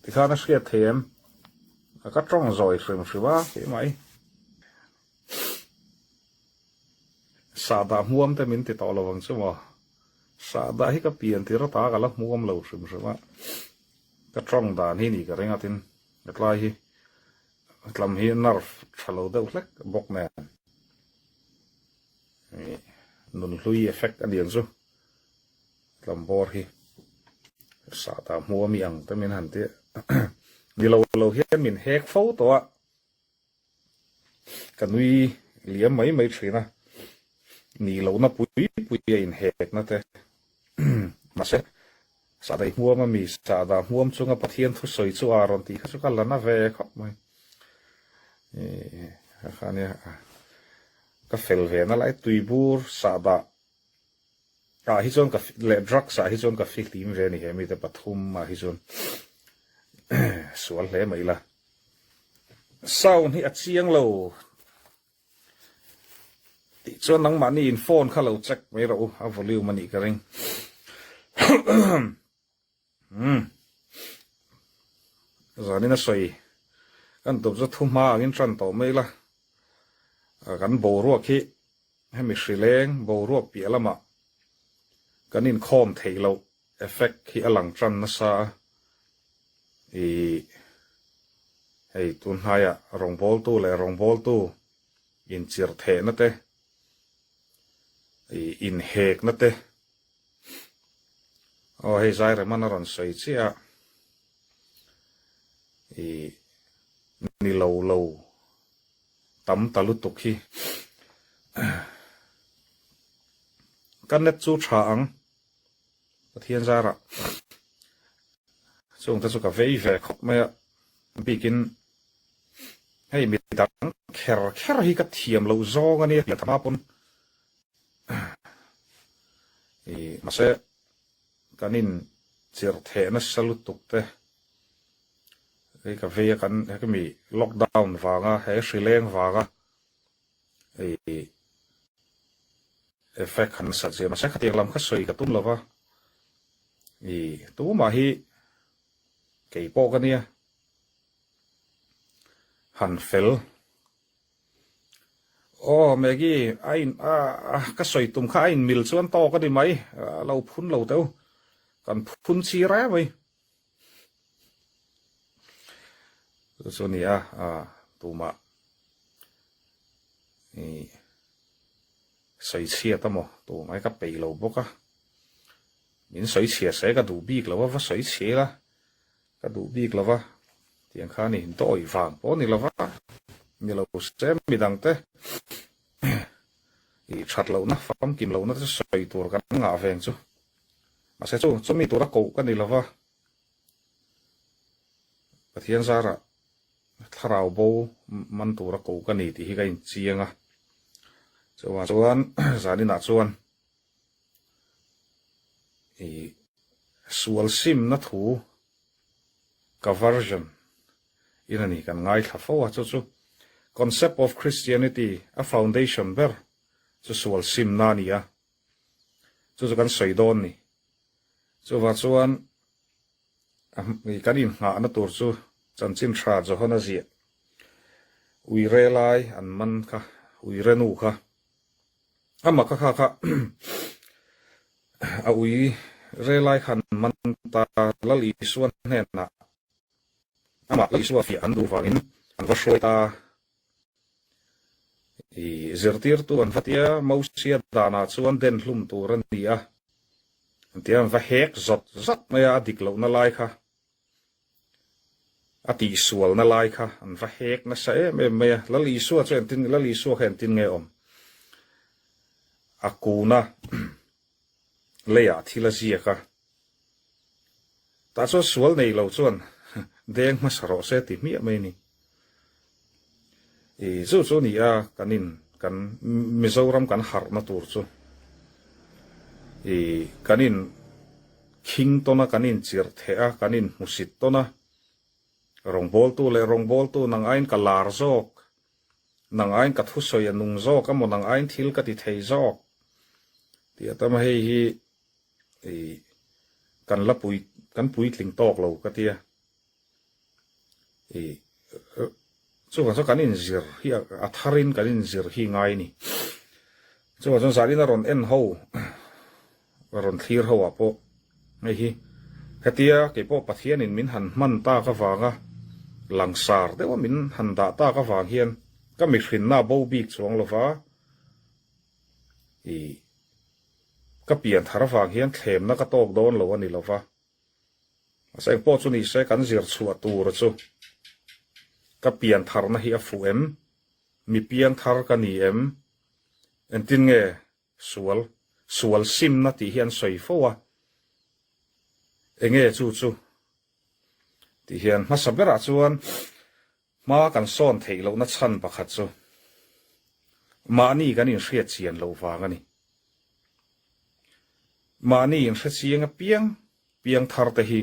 Tikhan a hriat thei em? Ka tawng zawi hrim hrim a keimah i. Sahdah hmuam te min ti tawh lo ang chu maw? Sahdah hi ka pian tir ata ka la hmuam lo hrim hrim a. Ka tawng dan hi ni ka ring a tin hetlai hi tlam hi nerve tha lo deuh hlek bawk nen nunhlui effect a ni ang chu. Tlambawr hi sahdah hmuam i ang te min han ti ni lo lo hian min hek fo tawh a. Ka nui liam mai mai thin a, nih lohna pui pui a inhekna te. Mahse, sahdah i hmuam a mi, sahdah hmuam chunga Pathian thusawi chu a rawn tih kha chu ka la na ve khawp mai. Kha kha nia, ka fel ve na lai tuibur sahdah ah hi chuan ka leh drugs ah hi chuan ka fihlim ve a ni he mite pathum ah hi chuan sual hle mai ila. Sound hi a chiang lo tih chuan nangmahni in phone kha lo check mai rawh u a volume a nih ka ring. Umm zanin a sawi kan tum chu thu hma angin tan tawh mai ila kan boruak hi hemi hrileng boruak piah lamah kan inkhawm theih loh effect hi a lang tan nasa a ih hei tun hnaiah rawngbawltu leh rawngbawltu inchirh thehna te ih inhekna te Aw hei zai rem an a rawn sawi chiah a ih ni lo lo tam ta lutuk hi ka net chu tha ang Pathian zarah chung te chu ka vei ve khawp mai a bikin hei midang kher kher hi ka thiam loh zawng a nia tih hma pawn Ih mahse kan in chirh theh nasa lutuk te hei ka vei a kan hemi lockdown vanga he hri leng vanga ih effect han nasat zia mahse khatiang lam kha sawi ka tum lova ih tumah hi kei pawh ka nia han fel. Aw Maggie, a in a ka sawi tum kha a in mil chuan tawk a ni mai, a lo phun lo teuh, kan phun chi reng mai. Chu chu nia a tumah i sawi chhiat a maw tumah hi ka peih lo bawk a, min sawi chhia se ka duh bik lo a va sawi chhia ila Ka duh bik lo va, tiang kha a ni, dawi vang pawh a ni lo va, ni lo se midangte i that lohna, famkim lohna te chu sawi tur kan ngah veng chu. Mahse chu chumi tura koh ka ni lo va, Pathian zarah thlarau bo man tura koh ka ni tih hi ka inchiang a. Chuvang chuan zaninah chuan I sual simna thu ka version in a ni kan ngaithla fo a, chu chu concept of Christianity a foundation ber chu sual simna a ni a, chu chu kan sawi dawn ni. Chuvang chuan kan inghahna tur chu chanchin tha Johana ziah uire lai an man kha, uire nu kha Amah ka kha kha a ui re lai khan man ta Lal Isua hnenah amah Lal Isua fiah an duh vangin an va hruai ta. I zirtirtu an va tia Mosia danah chuan den hlum tur a ni a, an tia an va hek zawt zawt mai a, a dik lohna lai kha. A tihsualna lai kha an va hek nasa em em mai a, Lal Isua chu engtin, Lal Isua kha engtin nge awm? A kuna leiah thil a ziak a, tah chuan sual nei lo chuan deng hmasa rawh se ti hmiah mai a ni. I chu chu ni a kan in kan Mizoram kan harhna tur chu i kan in khing tawn a kan in chirh theh a kan in hmusit tawn a rawngbawltu leh rawngbawltu nang aiin ka lar zawk nang aiin ka thusawi a nung zawk a maw nang aiin thil ka ti thei zawk tih a tam a hei hi i kan la pui kan puitling tawk lo ka tia. I chuvang chuan kan inzir hi a tharin kan inzir hi ngai a ni. Chuvang chuan zanin a rawn en ho, a rawn thlir ho ah pawh hei hi hetia keipawh Pathianin min han hman tak avanga langsar deuha min han dah tak avang hian ka mihrinna bo bik chuang lova i ka pian thar avang hian thlemna ka tawk dawn lo a ni lova. Mahse engpawh chu ni se kan zir chhuah tur chu ka pian tharna hi a fuh em? Mi piang thar ka ni em? Engtin nge sual, sual simna tih hi an sawi fo a, enge chu chu tih hian hmasa berah chuan hma kan sawn theih lohna chhan pakhat chu mahni kan inhriat chian loh vang a ni. Mahni inhre chiang apiang piang thar te hi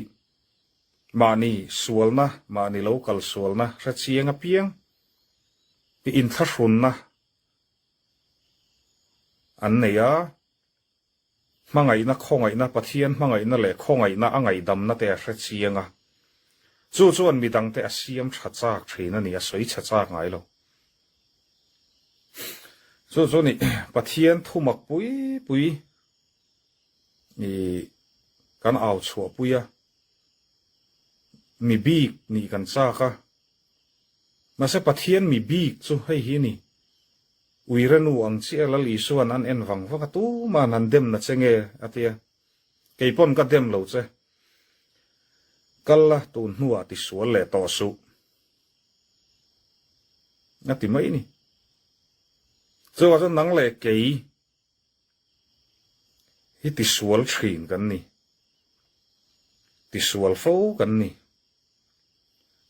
mahni sualna, mahni lo kal sualna hre chiang apiang hi inthlahrunna an nei a, hmangaihna, khawngaihna, Pathian hmangaihna leh khawngaihna a ngaihdamna te a hre chiang a, chu chuan midangte a siam tha chak thin a ni, a sawi chhe chak ngai lo. Chu chu ni Pathian thumak pui pui i kan au chhuah pui a, mi bik nih kan chak a, mahse Pathian mi bik chu hei hi a ni, Uire nu ang chiah Lal Isua'n an en vang vang a, tuma'n han dem na che nge? a ti a, kei pawn ka dem lo che, kal la tun hnuah tisual leh tawh suh. A ti mai ni. Chuvah chuan nang leh kei hi tisual thin kan ni. Tisual fo kan ni.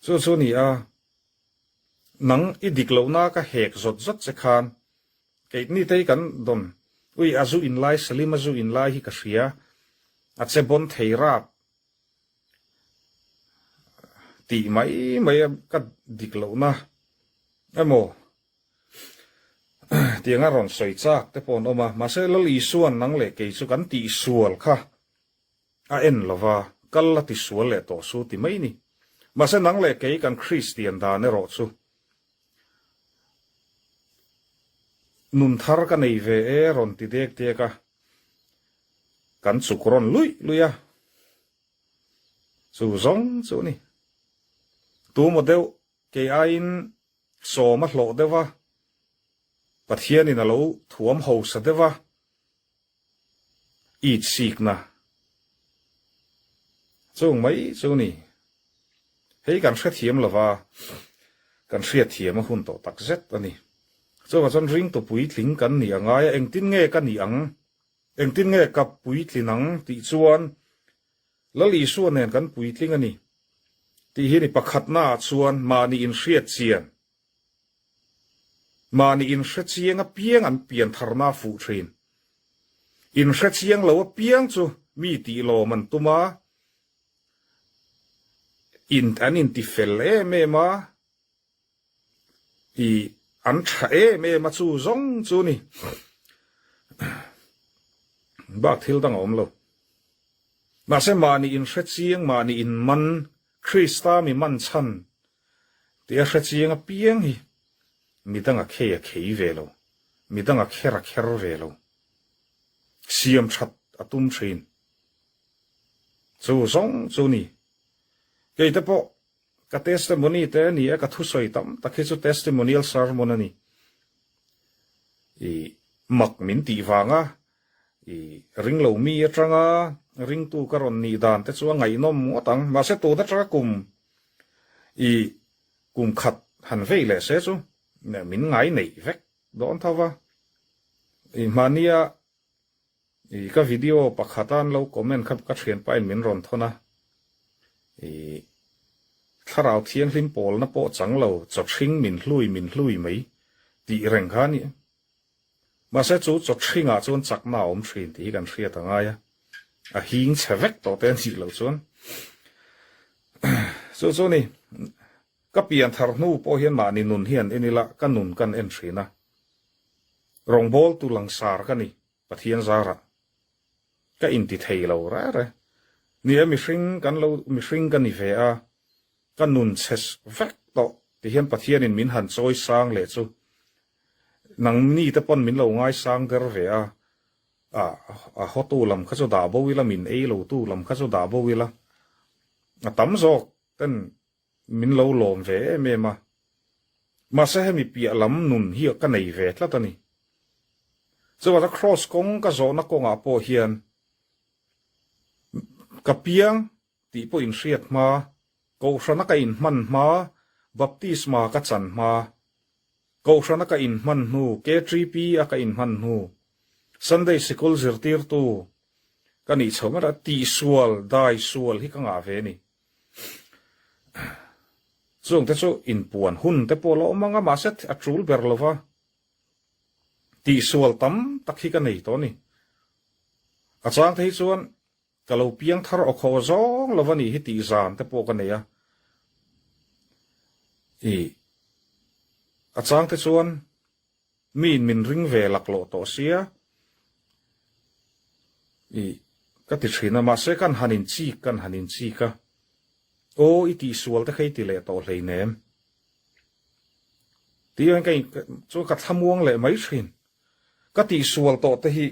Chu chu ni a, nang i dik lohna ka hek zawt zawt che khan keini te hi kan dawn, ui a zu in lai, Salim a zu in lai hi ka hria, a che bawn thei rap. Tih mai mai a ka dik lohna emaw tiang a rawn sawi chak te pawh an awm a, mahse Lal Isuan nang leh kei chu kan tihsual kha a en lova, kal a tisual leh tawh su ti mai ni. Mahse nang leh kei kan Kristian dan erawh chu nun thar ka nei ve e rawn ti dek dek a, kan chuk rawn luih luih a. Chu zawng chu a ni. Tu maw deuh kei aiin sawm a hlawh deuh a, Pathianin a lo thuam hausa deuh a, it sikna chung mai chu a ni. Hei kan hrethiam lova, kan hriatthiam a hun tawh tak zet a ni. Chuvang chuan ringtu puitling kan nih a ngai a, engtin nge ka nih ang? Engtin nge ka puitlin ang tih chuan Lal Isua nen kan puitling a ni tih hi ni pakhatnaah chuan mahni inhriat chian, mahni inhre chiang apiang an pian tharna a fuh thin. Inhre chiang lo apiang chu mi tih lawm an tum a, in an intifel em em a, I an tha em em a chu zawng chu ni. Bak thil dang a awm lo. Mahse mahni in hre chiang, mahni in man, Krista mi man chhan tih a hre chiang apiang hi midang a khei a khei ve lo, midang a kher a kher ve lo. Siam that a tum thin. Chu zawng chu ni. Kei te pawh Ka testimony te a ni a, ka thusawi tam tak hi chu testimonial sermon a ni. I mak min tih vanga i ringlo mi atanga ringtu ka rawn nih dan te chu a ngaihnawm ngawt ang. Mahse tun atanga kum i kum khat han vei leh se chu min ngai neih vek dawn tho va. I hmahnia I ka video pakhat a an lo comment kha ka thianpa in min rawn thawn a, i thlarau thianghlim pawlna pawh chang lo chawthring min hlui min hlui mai tih reng kha a ni. Mahse chu chawthring ah chuan chakna a awm thin tih hi kan hriat a ngai a, a hing chhe vek tawh te a nih loh chuan chu chu ni ka pian thar hnu pawh hian mahni nun hi an en ila ka nun kan en thin a, rawngbawltu langsar ka ni. Pathian zarah ka inti thei lo reh reh. Ni e, mihring kan lo, mihring ka ni ve a. Ka nun chhe vek tawh ti hian Pathianin min han chawi sang leh chu nangni te pawn min lo ngaisang der ve a, a hawtu lam kha chu dah bo ila, min ei lotu lam kha chu dah bo ila, a tam zawk ten min lo lawm ve em em a. Mahse hemi piah lam nun hi ka nei ve tlat a ni. Chuvanga Kraws kawng ka zawhna kawngah pawh hian ka piang tih pawh inhriat hma, Kohhrana ka inhman hma, Baptisma ka chan hma, Kohhrana ka inhman hnu, KTP a ka inhman hnu, Sunday Sikul zirtirtu ka nih chho ngat a, tihsual, dai sual hi ka ngah ve a ni. Chungte chu inpuan hun te pawh la awm ang a, mahse a tul ber lo va, tihsual tam tak hi ka nei tawh a ni. A changte hi chuan Ka lo piang thar aw khaw zawng lo va nih hi tih zan te pawh ka nei a. I a chang te chuan miin min ring ve laklawh tawh sia i ka ti thin a, mahse kan han in chik kan han in chik a, aw i tihsual te kha i ti leh tawh hleinem tih hian ka in chuan ka thlamuang leh mai thin. Ka tihsual tawh te hi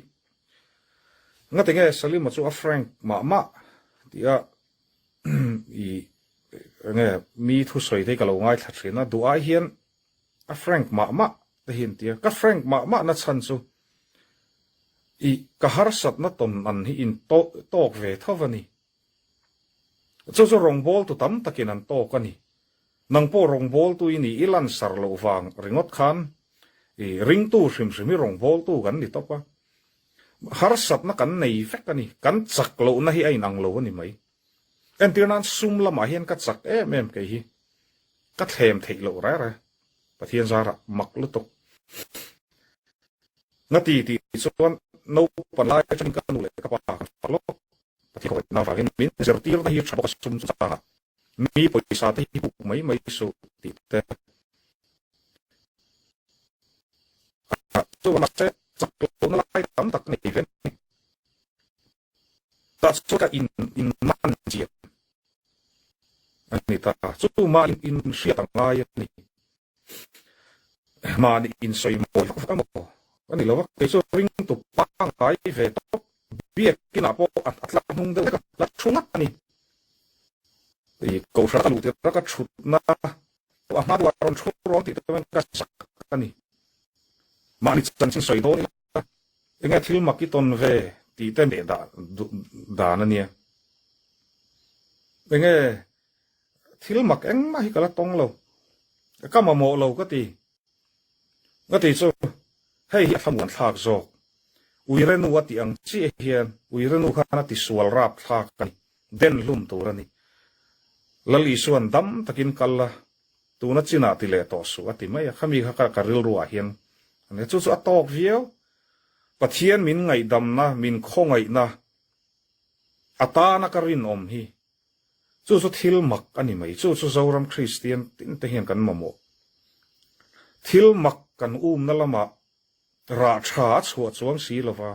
Ngati nge Salima chu a frank mah mah tih a i enge mi thusawi te hi ka lo ngaithla thin a, duh ai hian a frank mah mah te hi an ti a, ka frank mah mah na chhan chu i ka harsatna tawn an hi in tawk ve tho a ni. Chu chu rawngbawltu tam takin an tawk a ni. Nang pawh rawngbawltu i ni i lansar loh vang ringawt khan i ringtu hrim hrim hi rawngbawltu kan ni tawp a. Harsatna kan nei vek a ni. Kan chak lohna hi a inang lo a ni mai. Entir nan sum lamah hian ka chak em em kei hi. Ka thlem theih loh reh reh. Pathian zarah mak lutuk. Ngati tih chuan naupan lai atangin ka nu leh ka pa kan fak lawk. Pathian khawihna avangin min zirtirna hi tha bawk a sum chungchangah mi pawisa te hi buk mai mai suh tih te chu mahse chak lohna lai tam tak nei ve a ni. Tah chuan ka in in man chian a ni ta. Chu mah in hriat a ngai a ni. Mahni insawi mawi vak vak a maw? A ni lo a, kei chu ringtu pangngai ve tawp biakinah pawh a tla hnung deuh vek a, la thu ngat a ni. I kohhran ka luh tirh a ka thutna a hma duah rawn thu rawn tih te chuan ka sak a ni. Mahni chanchin sawi dawn ila enge thil mak i tawn ve tih te meh dah dan a nia. Enge Thil mak engmah hi ka la tawng lo. Ka mamawh lo ka ti. Ka ti chu hei hi a thlamuan thlak zawk. Uirenu a tih ang chiah hian Uirenu khan a tisual rap thlak a ni. Den hlum tur a ni. Lal Isuan dam takin kal la, tuna chinah ti leh tawh suh a ti mai a. Khami kha ka rilru ah hian a ni. Chu chu a tawk viau. Pathian min ngaihdamna, min khawngaihna a tana ka rinawm hi Chu chu thil mak a ni mai. Chu chu Zoram Kristian tin te hian kan mamawh. Thil mak kan umna lamah rah tha a chhuah chuang si lova.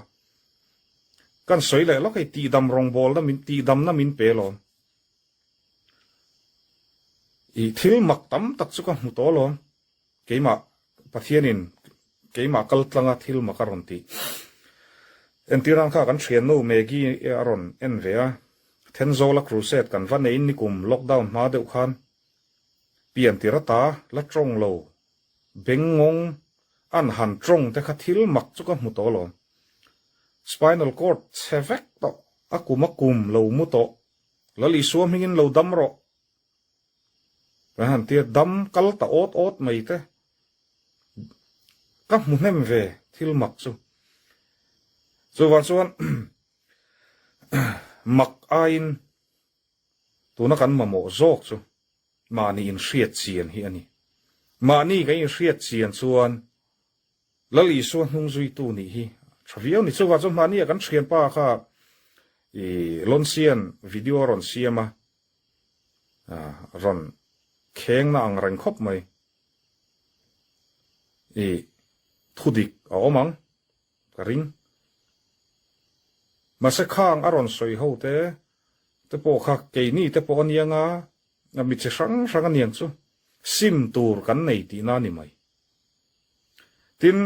Kan sawi leh lawk hei tihdam rawngbawlna min tihdamna min pe lawm. I thil mak tam tak chu ka hmu tawh lawm. Keimah Pathianin keimah kal tlanga thil mak a rawn tih. Entirang kha kan thiannu Maggie a rawn en ve a, Thenzawla crusade kan va neiin nikum lockdown hma deuh khan pian tir ata la tawng lo bengngawng an han tawng te kha thil mak chu ka hmu tawh alawm. Spinal cord chhe vek tawh, a kum a kum lo mu tawh, Lal Isua hmingin lo dam rawh Kan han tia dam kal ta awt awt mai te ka hmu hnem ve thil mak chu. Chuvang chuan mak aiin tuna kan mamawh zawk chu mahni inhriat chian hi a ni. Mahni kan inhriat chian chuan Lal Isua hnung zuitu nih hi tha viau ni. Chuvang chuan mahni a kan thianpa kha i Lonsian video a rawn siam a, rawn kheng na ang reng khawp mai. I thudik a awm ang ka ring. Mahse khang a rawn sawi ho te te pawh kha keini te pawh a nia nga. Mi chi hrang hrang a niang chu. Sim tur kan nei tihna a ni mai. Tin,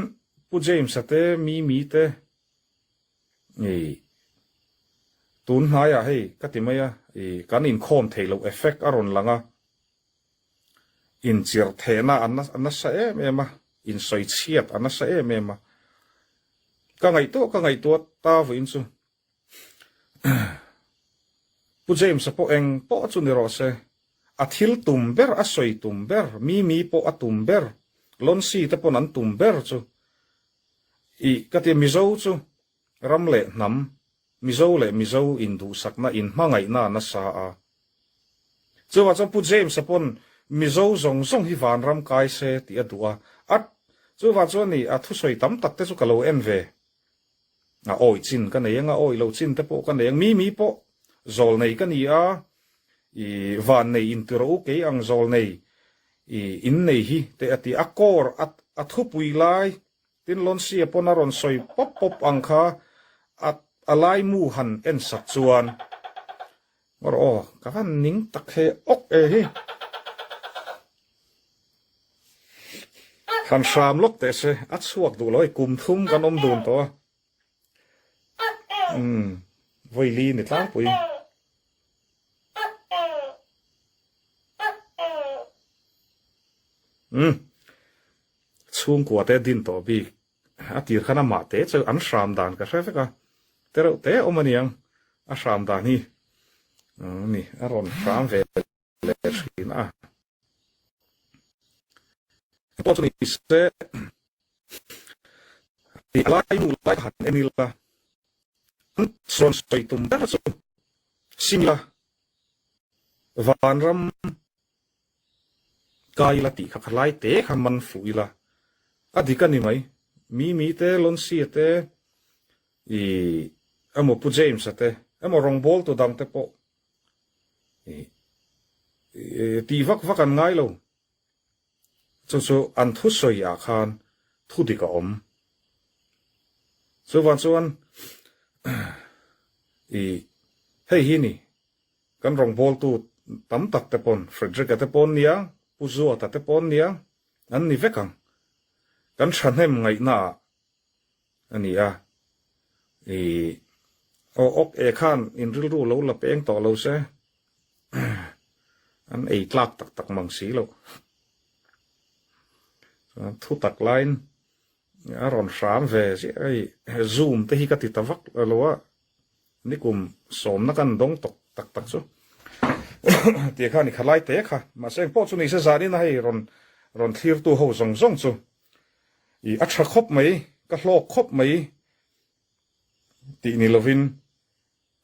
Pu James-a te, Mimi te, i tun hnaiah hei ka ti mai a, i kan inkhawm theih loh effect a rawn lang a, inchirh thehna a nasa em em a, insawi chhiat a nasa em em a. Ka ngaihtuah ka ngaihtuah ta vawiin chu Pu James-a pawh eng pawh chu ni rawh se, a thil tum ber, a sawi tum ber, Mimi pawh a tum ber, Loncy te pawn an tum ber chu i ka ti a, Mizo chu ram leh hnam, Mizo leh Mizo induhsakna, inhmangaihna a nasa a. Chuvah chuan Pu James-a pawn Mizo zawng zawng hi vanram kai se tih a duh a, a chuvah chuan i a thusawi tam tak te chu ka lo en ve. A awih chin ka nei ang a, awih lo chin te pawh ka nei ang. Mimi pawh zawl nei ka ni a, i van nei inti rawh u kei ang zawl nei i in nei hi te a ti. A core a a thupui lai tin Lonsia pawn a rawn sawi pawp pawp ang kha a a laimu han en sak chuan Ngawr aw ka van ning tak he awk e hi. Han hram lawk teh se, a chhuak duh lo hei kum thum kan awm dun tawh a. Umm vawi li ni tlangpui. Umm chhungkua te din tawh bik a tir khan amah te chu an hram dan ka hre vek a, te reuh te awm a niang a hram dan hi ni a rawn hram ve leh thin a. Pawh chu ni se i lai nu lai han en ila an sawn sawi tum ber chu sim ila vanram kai ila tih kha kha lai te kha man fuh ila a dik a ni mai mi mi te Lonsia te i emaw Pu James-a te emaw rawngbawl tu dang te pawh Tih vak vak an ngai lo. Chu chu an thusawi ah khan thu dik a awm. Chuvang chuan i hei hi ni kan rawngbawltu tam tak te pawn Frederick-a te pawn nia, Pu Zuata te pawn nia an ni vek ang. Kan thahnem ngaihna ah a ni a, i aw awk e khan in rilru lo la peng tawh lo se an ei tlak tak tak mang si lo. Chuan thu tak laiin a rawn hram ve ziah hei zoom te hi ka ti ta vak lo a, nikum sawmna kan dawng tawk tak tak chu tih kha a ni kha lai te kha mahse engpawh chu ni se zanin a hei rawn rawn thlirtu ho zawng zawng chu I a tha khawp mai, ka hlawk khawp mai tih ni lovin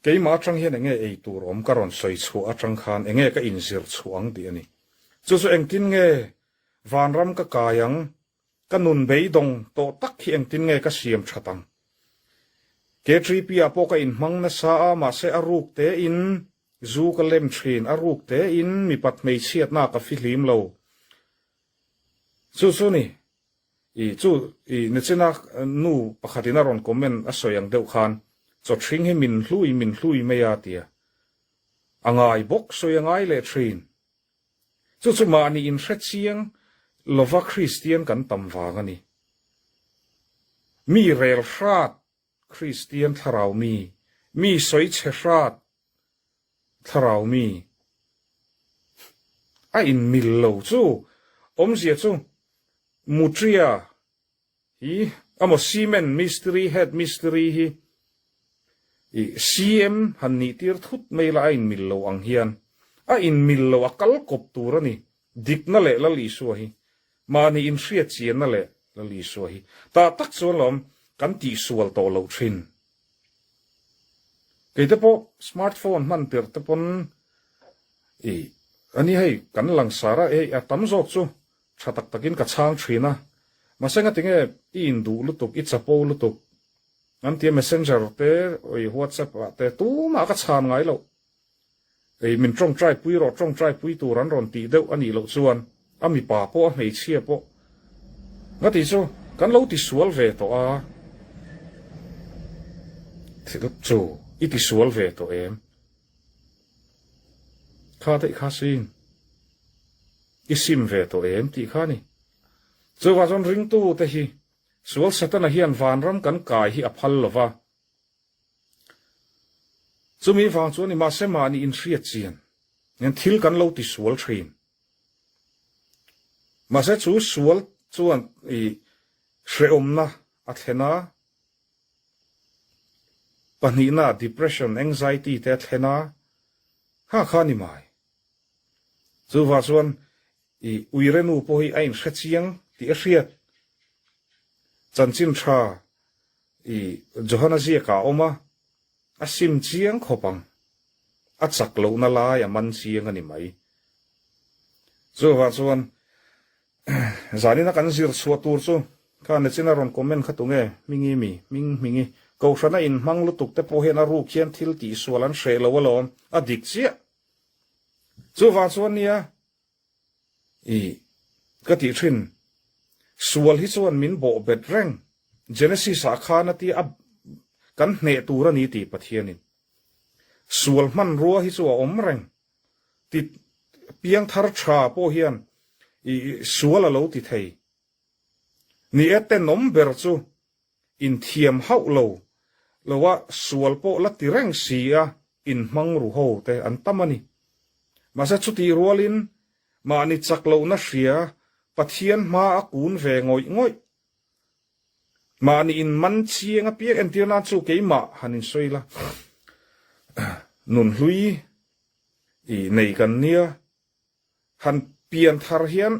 keimah atang hian enge ei tur awm ka rawn sawi chhuah atang khan enge ka inzir chhuah ang tih a ni. Chu chu engtin nge vanram ka kai ang, ka nun beidawng tawh tak hi engtin nge ka siam that ang. KTP ah pawh ka inhmang nasa a, mahse a ruk tein zu ka lem thin, a ruk tein mipat hmeichhiatna ka fihlim lo. Chu chu ni, i chu i nichina nu pakhatin a rawn comment a sawi ang deuh khan chawthring hi min hlui min hlui mai a tia. A ngai bawk sawi a ngai leh thin. Chu chu mahni inhre chiang lova Kristian kan tam vang a ni. Mi rel hrat Kristian thlarau mi, mi sawi chhe hrat thlarau mi a inmil lo chu awmzia chu Mutria hi emaw cement mistiri head mistiri hi i CM han nih tir thut mai la a inmil lo ang hian a inmil lo a kal kawp tur a ni dikna leh Lal Isua hi mahni inhriat chianna leh Lal Isua hi tah tak chuan lawm kan tihsual tawh loh thin. Kei te pawh smart phone hman tirh te pawn i ani hei kan langsar a hei a tam zawk chu tha tak takin ka chhang thin a mahse ngatinge i induh lutuk i chapo lutuk an tia messenger te oi whatsapp ah te tumah ka chhan ngai loh. Ei, min tawngtai pui rawh, tawngtai pui tur an rawn tih deuh a nih loh chuan a mipa pawh a hmeichhia pawh nga tih chu kan lo tisual ve tawh a, thil chu i tisual ve tawh em? Kha daih kha sin. I sim ve tawh em tih kha a ni. Chuvang chuan ringtute hi sual Setana hian vanram kan kai hi a phal lo va. Chumi vang chuan nimahse mahni inhriat chian hian thil kan lo ti sual thin. Mahse chu sual chuan i hrehawmna a thlen a, pahnihna depression, anxiety te a thlen a, kha kha ni mai. Chuvah chuan i uire nu pawh hi a inhre chiang tih a hriat. Chanchin tha i Johana ziakah a awm a, a sim chiang khawp ang. A chak lohna lai a man chiang a ni mai. Chuvah chuan Zanina kan zir chhuah tur chu kha Nechina rawn comment kha tunge Hmingi mi Hming Hmingi Kohhrana inhmang lutuk te pawh hian a ruk hian thil tihsual an hreh lo alawm a dik chiah. Chuvang chuan nia i ka tih thin sual hi chuan min bawh bet reng Genesis ah khan a tia a kan hneh tur a ni tih Pathianin sual hmanrua hi chu a awm reng ti piangthar tha pawh hian i sual a lo ti thei. Ni e tenawm ber chu inthiam hauh lo lo a sual pawh la ti reng si a inhmang ru ho te an tam a ni. Mahse chutih rualin mahni chak lohna hria Pathian hma a kun ve ngawih ngawih. Mahni in man chiang apiang entir nan chu keimah han insawi la nunhlui i nei kan nia. Han pian thar hian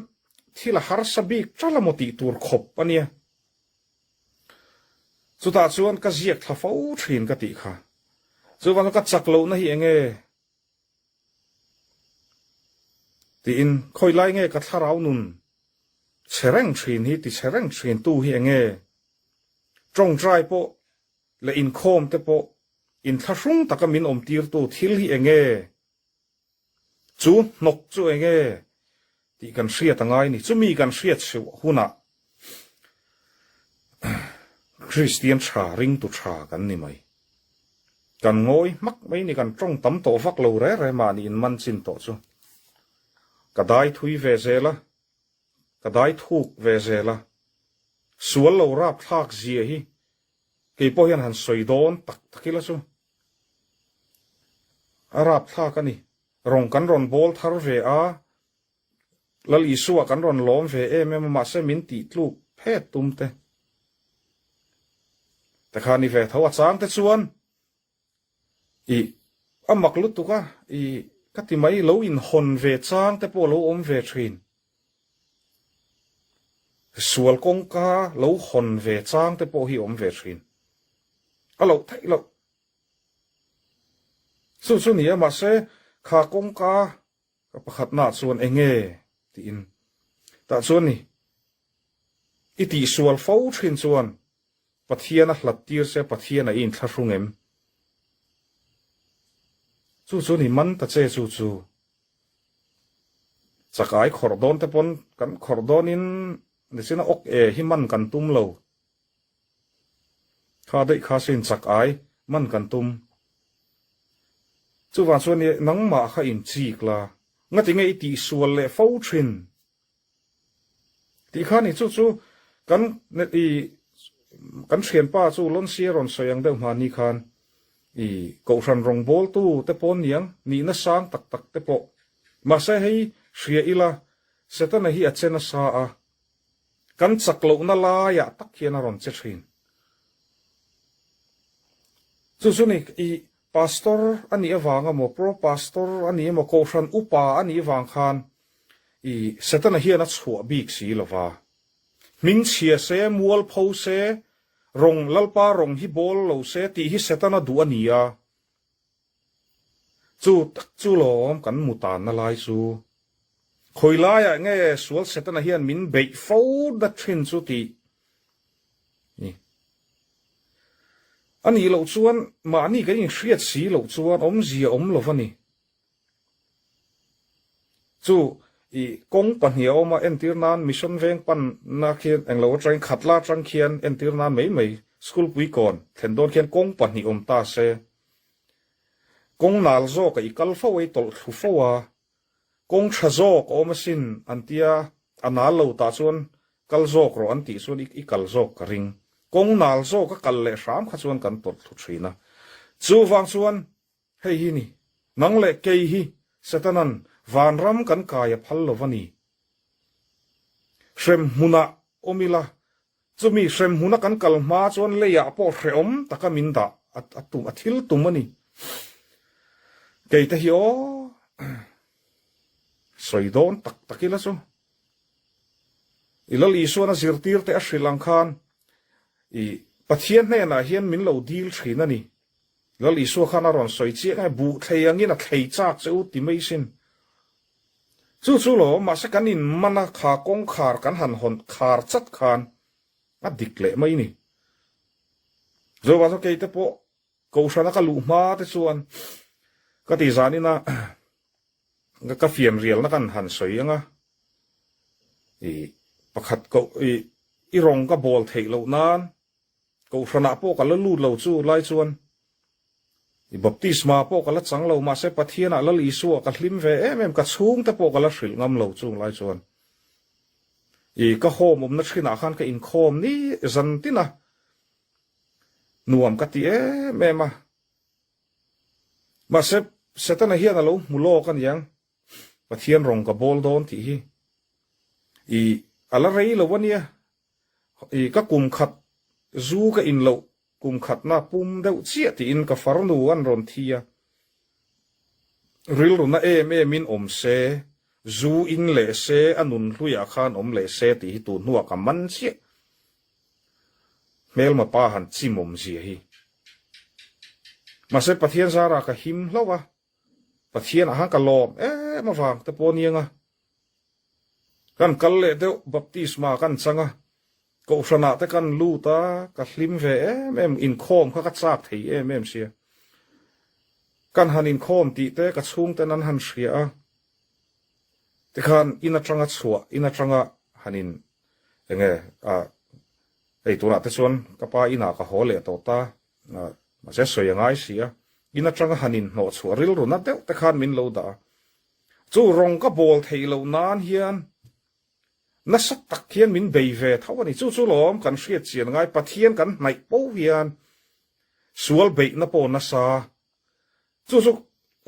thil a harsa bik ṭal a maw tih tur khawp a nia. Chutah chuan ka ziak thla fo ṭhin ka tih kha. Chuvangin ka chak lohna hi eng nge? Tiin khawi lai nge ka thlarau nun chhe reng ṭhin hi ti chhe reng ṭhin tu hi eng nge? Ṭawngṭai pawh leh inkhawm te pawh inthlahrung taka min awmtirtu thil hi eng nge? Chu hnawk chu eng nge tih kan hriat a ngai ni. Chumi kan hriat chheuh hunah Kristian tha, ringtu tha kan ni mai. Kan ngawi hmak mai ni, kan tawng tam tawh vak lo re re mahni inman chin tawh chu. Ka dai thui ve zel a, ka dai thuk ve zel a, sual lo rapthlak zia hi kei pawh hian han sawi dawn tak tak ila chu. A rapthlak a ni. Rawng kan rawn bawl thar ve a, Lal Isua kan rawn lawm ve em em a, mahse min tih tluk phet tum te te kha ni ve tho. A chang te chuan i a mak lutuk a, i ka ti mai lo inhawn ve chang te pawh lo awm ve thin. Sual kawngka lo hawn ve chang te pawh hi awm ve thin. A loh theih loh. Chu chu ni a, mahse kha kawngka ka pakhatnaah chuan eng nge tiin tah chuan ni i tihsual fo thin chuan Pathian a hlat tir che, Pathian a i inthlahrung em? Chu chu ni man ta che chu chu. Chakai khawrh dawn te pawn kan khawrh dawnin nichin a awk e hi man kan tum lo. Kha daih kha sin chak ai man kan tum. Chuvang chuan i nangmah kha in chik la, ngati nge i tihsual leh fo thin? Tih kha ni chu chu kan i kan thianpa chu Lonsi a rawn sawi ang deuh hmani khan i Kohhran rawngbawltu te pawn niang nihna sang tak tak te pawh mahse hei hria ila Setana hi a che nasa a, Kan chak lohna laiah tak hian a rawn che thin. Chu chu ni, i pastor a nih avang emaw, pro pastor a nih emaw, kohhran upa a nih vang khan i Setana hian a chhuah bik si lo va. Hmingchhia se, mualpho se, rawng Lalpa rawng hi bawl lo se tih hi Setana duh a ni a. Chu tak chu lawm kan mu tanna lai chu. Khawi laiah nge sual Setana hian min beih fo na thin chu tih ni. A nih loh chuan mahni kan inhriat si loh chuan awmzia awm lo va ni. Chu i kawng pahniha awma entir nan Mission veng panna khian englo atangin Khatla atang khian entir nan mai mai School puikawn thlen dawn khian kawng pahnih awm ta se. Kawng nal zawka i kal fo a, i tawlh thlu fo a. Kawng tha zawk a awm asin an tia, a nal lo tah chuan kal zawk rawh an tih chuan i kal zawk ka ring. Kawng nal zawk a kal leh hram kha chuan kan tawlh thlu thin a. Chuvang chuan hei hi ni, nang leh kei hi Setanan vanram kan kai a phal lo va ni. Hrem hmunah awm ila, chumi hrem hmuna kan kal hma chuan leiah pawh hrehawm taka min dah a tum, a thil tum a ni. Keite hi aw, sawi dawn tak tak ila chu. I Lal Isuan a zirtir te a hrilh ang khan i Pathian hnenah hian min lo dil thin a ni. Lal Isua khan a rawn sawi chiang e, buh thlei angin a thlei chak che u ti mai sin. Chu chu lo, mahse kan in man a kha kawngkhar kan han hawn khar chat khan a dik leh mai ni. Zoba chu keite pawh Kohhrana ka luh hma te chuan ka ti zanin a ka fian rialna kan han sawi ang a, i pakhat koh i i rawng ka bawl theih loh nan Kohhranah pawh ka la lut lo chu lai chuan i baptisma pawh ka la chang lo mahse Pathianah Lal Isua ka hlim ve em em ka chhungte pawh ka la hrilh ngam lo chung lai chuan i ka home awmna thinah khan ka inkhawm ni zan tin a nuam ka ti em em a mahse Setana hian a lo hmu lawk aniang Pathian rawng ka bawl dawn tih hi i a la rei lo ania I ka kum khat zu ka in loh kum khatna pum deuh chiah tiin ka farnu an rawn thi a. Rilruna em em in awm se, zu in leh se, a nun hluiah khan awm leh se tih hi tun hnuah ka man chiah. Hmelma pa han chimawm zia hi. Mahse Pathian zarah ka him hlauh a, Pathianah khan ka lawm em avang te pawh aniang a. Kan kal leh deuh baptisma kan chang a, Kohhranah te kan lut a, ka hlim ve em em, inkhawm kha ka chak thei em em sia. Kan han inkhawm tih te ka chhungten an han hria a, tikhan in atanga chhuah, in atanga han in enge ah hei tunah te chuan ka pa inah ka haw leh tawh ta, mahse sawi a ngai si a, in atanga han inhnawh chhuah rilru na deuh te khan min lo dah a. Chu rawng ka bawl theih loh nan hian nasa tak hian min bei ve tho a ni. Chu chu lawm kan hriat chian ngai Pathian kan hnaih po hian sual beihna pawh nasa. Chu chu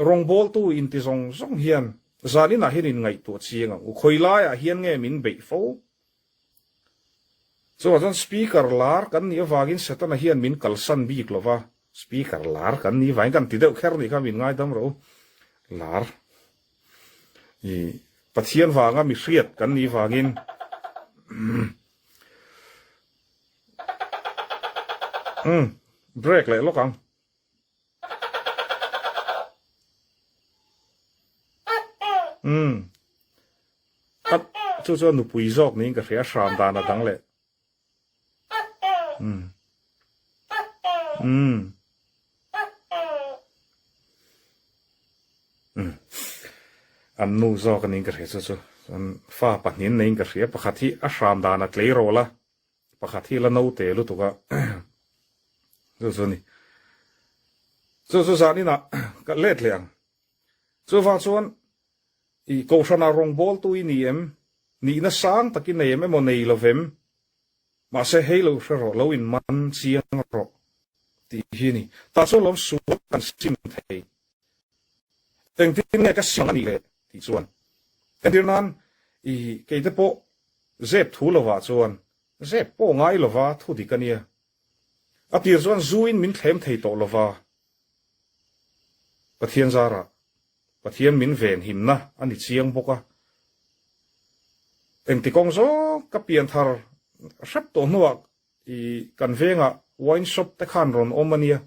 rawngbawltu inti zawng zawng hian zaninah hian inngaihtuah chiang ang u. Khawi laiah hian nge min beih fo? Chuvang chuan speaker lar kan nih avangin Setana hian min kalsan bik lo va, speaker lar kan nih vangin kan ti deuh kher nih kha min ngaidam rawh u. Lar i Pathian vanga mi hriat kan nih vangin umm break leh lawk ang. Umm. A chu chuan nupui zawk niin ka hria hram dan a dang leh. Umm. Umm. Umm. An nu zawk aniin ka hria chu chu. Chuan fa pahnih neiin ka hria pakhat hi a hram dan a tleirawl a. Pakhat hi la note lutuk a, chu chu a ni. Chu chu zaninah ka let leh ang. Chuvang chuan i Kohhranah rawngbawltu i ni em? Nihna sang tak i nei em emaw nei lo vem? Mahse hei lo hre rawh, lo in man chiang rawh tih hi a ni. Tah chuan lawm sual kan sim thei. Engtin nge ka sim ang a nih le tih chuan entir nan i keite pawh Zep thu lovah chuan zep pawh ngai lova thu dik a nia. A tir chuan zuin min thlem thei tawh lova, Pathian zarah Pathian min venhimna a ni chiang bawk a. Engti kawng zawng ka pian thar hrep tawh hnuah i kan vengah wine shop te khan rawn awm a nia.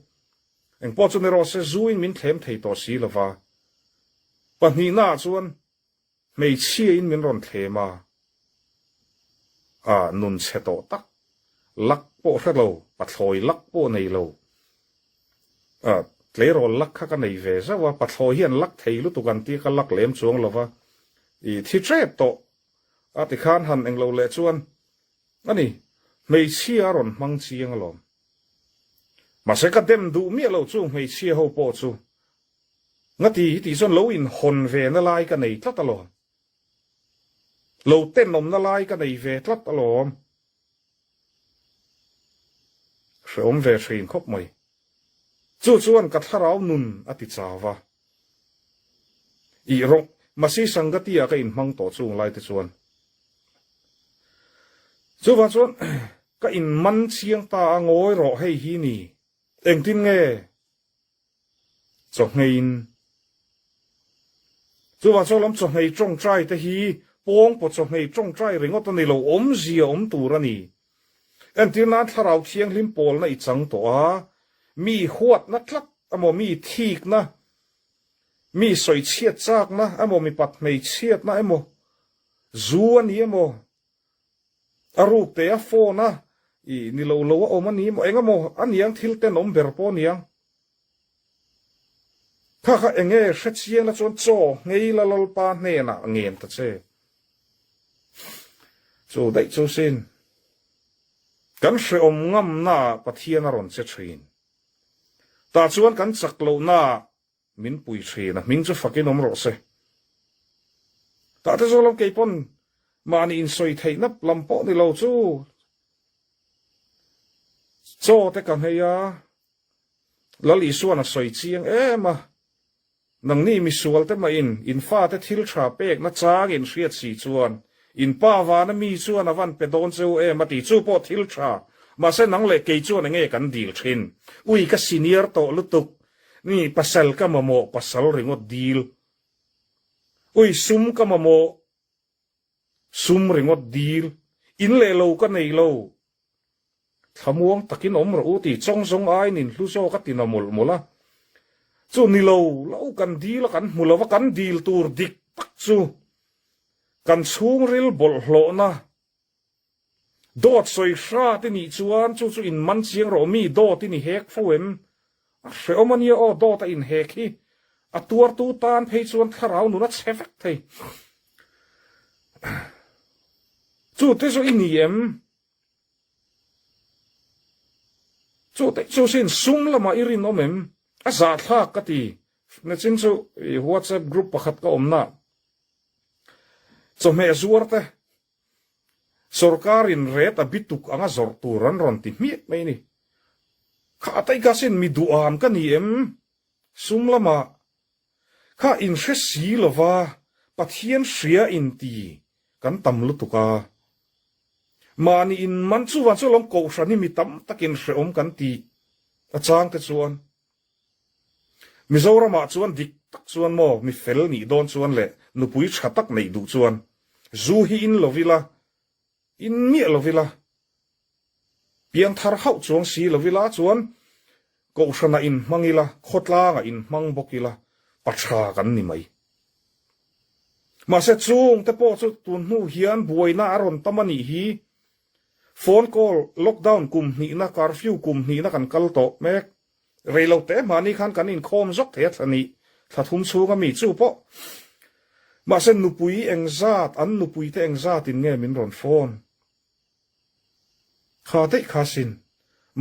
Engpawh chu ni rawh se zuin min thlem thei tawh si lova. Pahnihnaah chuan Hmeichhia in min rawn thlem a, a nun chhe tawh tak, lak pawh hre lo, pathlawi lak pawh nei lo, a tleirawl lak kha ka nei ve zauh a, pathlawi hi an lak thei lutuk an tia ka lak lem chuang lo va, i thi ṭep tawh a tikhan han englo leh chuan a ni, hmeichhia a rawn hmang chiang alawm. Mahse ka dem duh miah lo chu hmeichhia ho pawh chu. Ngati hi tih chuan lo inhawn ve na lai ka nei tlat alawm. Lo tenawmna lai ka nei ve tlat alawm. Hreawm ve hrein khawp mai. Chu chuan ka thlarau nun a ti chau va. Ih rawng, Masi Sangati ah ka inhmang tawh chung lai te chuan. Chuvang chuan ka inman chiang ta a ngawi rawh hei hi ni. Engtin nge Chawhngeiin. Chuvang chuan lam chawhngei tawngtai te hi pawngpaw chawhngei tawngtai ringawt a ni lo, awmzia awm tur a ni. Entir nan thlarau thianghlim pawlna i chang tawh a, mi huatna tlat emaw mi thikna, mi sawichhiat chakna emaw mipat hmeichhiatna emaw, zu a ni emaw, A ruk te a phone a i ni lo lo a awm a ni maw eng emaw a niang thil tenawm ber pawh a niang. Kha kha enge hre chiang la chuan chaw nghei la Lalpa hnenah ngen ta che. Chu daih chu sin. Kan hreawm ngamna ah Pathian a rawn che thin. Tah chuan kan chak lohna ah Min pui thin a, hming chu fakin awm rawh se. Tah te zawk lo kei pawn mahni insawi theihna lam pawh ni lo chu chaw te ka nghei a, Lal Isuan a sawi chiang em a, nangni misual te mahin in fate thil tha pekna chang in hriat si chuan in pa vana mi chuan a van pe dawn cheu em a ti, chu pawh thil tha, mahse nang leh kei chuan enge kan dil thin, ui ka senior tawh lutuk, Ni pasal ka mamawh pasal ringawt dil. Ui sum ka mamawh sum ringawt dil. In leh lo ka nei lo. Thlamuang takin awm rawh u ti chawng zawng aiin in hlu zawk a ti na mawlh mawlh a. Chu ni lo lo kan dil a kan hmu lo va kan dil tur dik tak chu kan chhungril bawlhhlawhna Dawt sawi hrat i nih chuan chu chu in man chiang rawh mi dawt i ni hek fo em? A hrehawm a nia aw dawt a inhek hi a tuartu tan phei chuan thlarau nun a chhe vek thei. Chu te chu i ni em? Chu te chu sin sum lamah i rinawm em? A zahthlak ka ti. Nachin chu i WhatsApp group pakhat ka awmna chawhmeh zuar te Sorkarin ret a bituk anga zawrh tur an rawn ti hmiah mai a ni. Kha a taih kasin mi duham ka ni em? Sum lamah kha inhre si lova Pathian hria inti kan tam lutuk a. Mahni inman chuvang chu lawm kohhran hi mi tam takin hrehawm kan tih a chang te chuan. Mizoramah chuan dik tak chuan maw mi fel nih dawn chuan leh nupui tha tak neih duh chuan zu hi in lo ila, in miah lo ila, piangthar hauh chuang si lo ila chuan kohhranah in hmang ila, khawtlangah in hmang bawk ila pa tha kan ni mai. Mahse chung te pawh chu tun hnu hian buaina a rawn tam a nih hi. Phone call, lockdown kum hnihna, curfew kum hnihna kan kal tawh mek. Rei lo te mahni khan kan inkhawm zawk thei a thla nih, thla thum chhung a mi chu pawh. Mahse nupui engzat, an nupui te engzat in nge min rawn phone? Kha daih kha sin.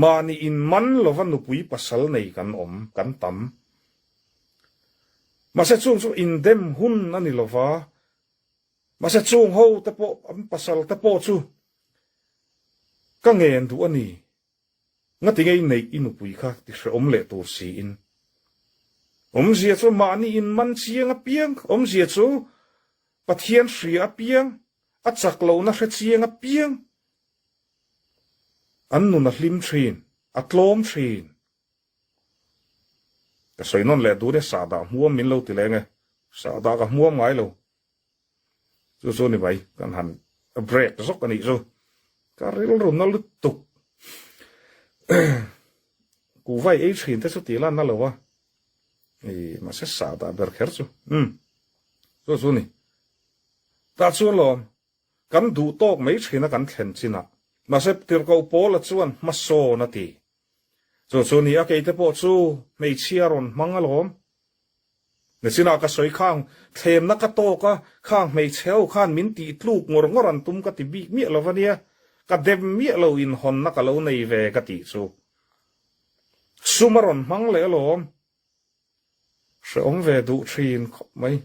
Mahni in man lova nupui pasal nei kan awm, kan tam. Mahse chung chu indem hun a ni lova, mahse chung ho te pawh, an pasal te pawh chu ka ngen duh a ni. Ngati ngei neih i nupui kha ti hrehawm leh tur siin. Awmzia chu mahni in man chiang apiang, awmzia chu Pathian hria apiang, a chak lohna hre chiang apiang an nun a hlim thin, a tlawm thin. Ka sawi nawn leh dun e, sahdah hmuam min lo ti leng e, sahdah ka hmuam ngai lo. Chu chu ni mai, kan han break zawk a nih chu. Ka rilru na lutuk. Kuhvai ei thin te chu tih lan na lo a. I mahse sa dah ber kher chu. Um. Chu chu ni. Tah chuan lawm, kan duh tawk mai thin a kan thlen chinah. Mahse tirhkoh Paula chuan hmasawn a ti. Chu chu ni a keite pawh chu hmeichhia rawn hmang alawm. Nichinah ka sawi khang thlemna ka tawk a, khang hmeichhe ho khan min tih tluk ngawr ngawr an tum ka ti bik miah lo ania, ka dem miah lo inhawnna ka lo nei ve ka tih chu. Sum a rawn hmang leh alawm. Hrehawm ve duh thin khawp mai.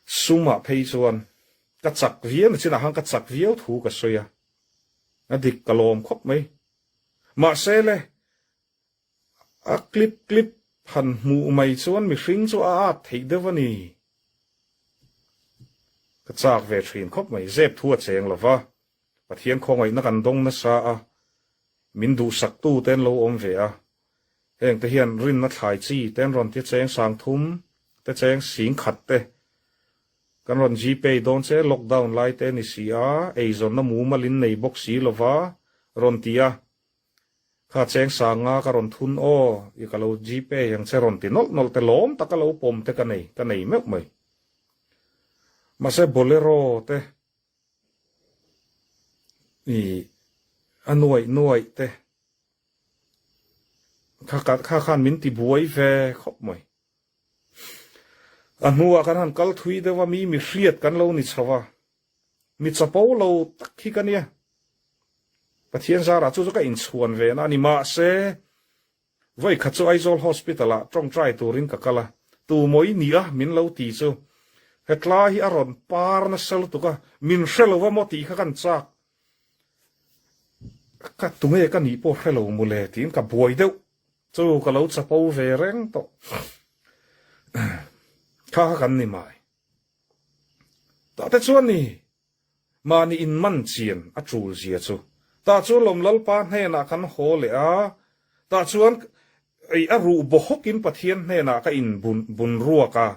Sumah phei chuan ka chak viau na chinah khan ka chak viau thu ka sawi a, a dik ka lawm khawp mai. Mahse le, a clip clip han hmuh mai chuan mihring chu a at theih deuh a ni. Ka chak ve thin khawp mai, zep thu a cheng lo va, Pathian khawngaihna kan dawng nasa a, min duhsaktu te an lo awm ve a, heng te hian rinna thlai chi te an rawn ti cheng sangthum te cheng sing khat te kan rawn gpay dawn che lockdown lai te ni si a, eizawnna mumal in nei bawk si lova rawn ti a, kha cheng sanga ka rawn thun aw i ka lo gpay ang che rawn ti nawlh nawlh te lawm taka lo pawm te ka nei ka nei meuh mai. Mahse bolero te I a nuaih nuaih te kha kha khan min ti buai ve khawp mai. A hnuah kan han kal thui deuh a, mi mi hriat kan lo ni chho a, mi chapo lo tak hi ka nia. Pathian zarah chu chu ka inchhuan ve na a ni. Mahse, Vawi khat chu Aizawl Hospital ah tawngtai turin ka kal a, tu mawi ni a min lo ti chu hetlai hi a rawn par nasa lutuk a, min hre lo a maw tih kha kan chak. Ka tunge ka nih pawh hre lo mawle tiin ka buai deuh chu ka lo chapo ve reng tawh. Kha kha kan ni mai. Tah te chuan ni Mahni inman chian a tul zia chu. Tah chuan lawm Lalpa hnenah kan haw leh a, tah chuan ei a ruh baw hawkin Pathian hnenah ka in bun ruak a.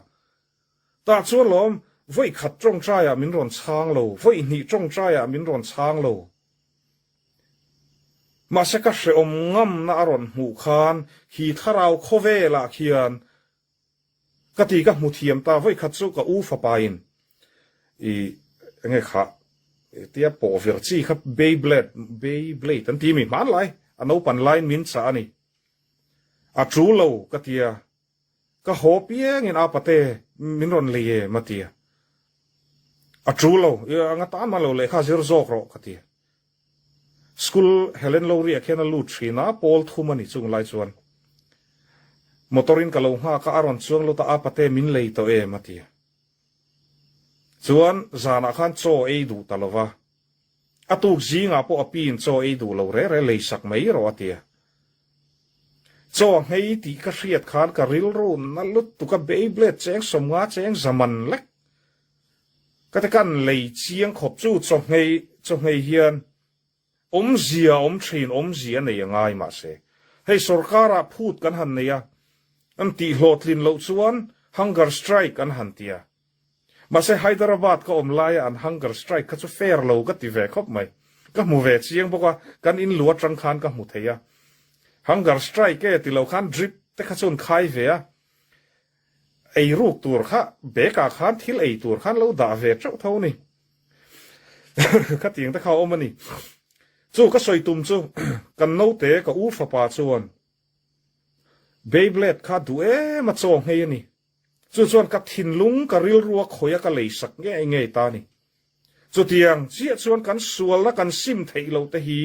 Tah chuan lawm vawi khat tawngtaiah min rawn chhang lo, vawi hnih tawngtaiah min rawn chhang lo. Mahse ka hrehawm ngamna a rawn hmuh khan khi thlarau khawvelah khian Ka ti ka hmu thiam ta vawi khat chu ka u fapa in i enge kha tia pawh vir chi kha beyblade beyblade an ti mi hmanlai a naupan laiin min chah a ni. A tul lo ka tia ka haw piang in a pate min rawn lei em a tia. A tul lo i anga tan man lo lehkha zir zawk rawh ka tia. School Helen Lowry ah khian a lut thin a, pawl thum a ni chung lai chuan motor in ka lo nghak a, a rawn chuang lut a, a pate min lei tawh em a ti a. Chuan zanah khan chaw ei duh ta lo va, a tuk zingah pawh a pi in chaw ei duh lo re re lei sak mai rawh a ti a. Chaw a nghei tih ka hriat khan ka rilru na lutuk a, Beyblade cheng 50 cheng zaman lek Ka ti kan lei chiang khawp chu chawhngei chawhngei hian awmzia awm thin awmzia nei a ngai mahse hei sorkar ah phut kan han nei a an tih hlawhtlin loh chuan hunger strike an han ti a mahse Hyderabad ka awm laia an hunger strike kha chu fair lo ka ti ve khawp mai ka hmu ve chiang bawk a kan in lu atang khan ka hmu thei a hunger strike e ti lo khan drip te kha chu an khai ve a Ei ruk tur kha bag ah khan thil ei tur khan lo dah ve teuh tho ni. Khatiang te kha a awm a ni. Chu ka sawi tum chu kan naute ka u fapa chuan Beyblade kha duh em a chaw nghei a ni. Chu chuan ka thinlung ka rilru a khawih a ka lei sak ngei ngei ta a ni. Chutiang chiah chuan kan sualna kan sim theih loh te hi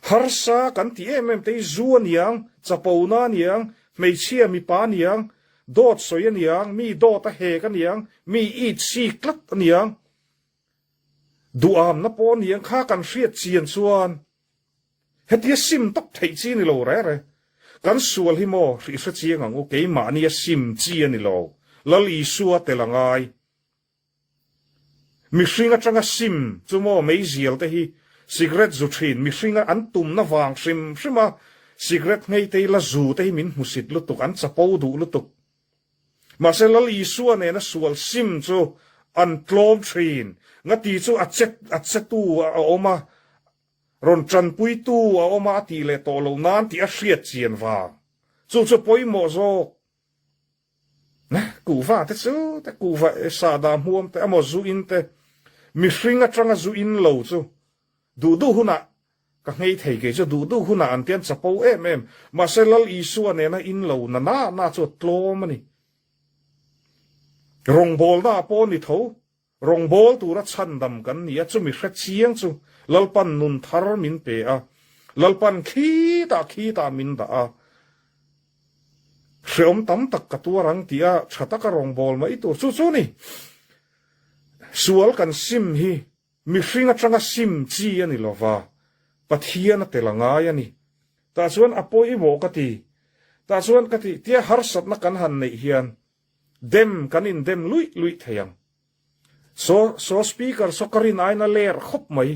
harsa kan ti em em te hi zu a niang, chapona a niang, hmeichhia mipa a niang, dawt sawi a niang, mi dawt a hek a niang, mi it sik tlat a niang, duhamna pawh a niang kha kan hriat chian chuan hetia sim tawp theih chi a ni lo re re. Kan sual hi maw hrih hre chiang ang u, keimahni a sim chi a ni lo, Lal Isua tel a ngai. Mihring atanga sim chu maw meizial te hi cigarette zu thin mihringa an tumna vang hrim hrim a cigarette nghei te hi la zu te hi min hmusit lutuk an chapo duh lutuk. Mahse Lal Isua nena sual sim chu an tlawm thin ngati chu a che a chetu a awm a rawn tanpuitu a awm a a tih leh tawh loh nan tih a hriat chian vang chu chu pawimawh zawk. Kuhva te chu te kuhva sahdah hmuam te emaw zu in te mihring atanga zu in lo chu duh duh hunah ka nghei thei kei chu duh duh hunah an tian chapo em em mahse Lal Isua nena in lo na na na chu a tlawm a ni. Rawngbawlna ah pawh ni tho Rawngbâwl tura chhandam kan ni a, chumi hre chiang chu Lalpan nun thar min pe a, Lalpan khitah khitah min dah a. Hreawm tam tak ka tuar ang tia tha taka rawngbâwl mai tur chu chu ni. Sual kan sim hi mihring atanga sim chi a ni lova, Pathian a tel a ngai a ni. Tah chuan a pawimawh ka ti. Tah chuan ka ti tia harsatna kan han neih hian dem kan indem luih luih thei ang. Saw saw speaker saw ka rin aina ler khawp mai.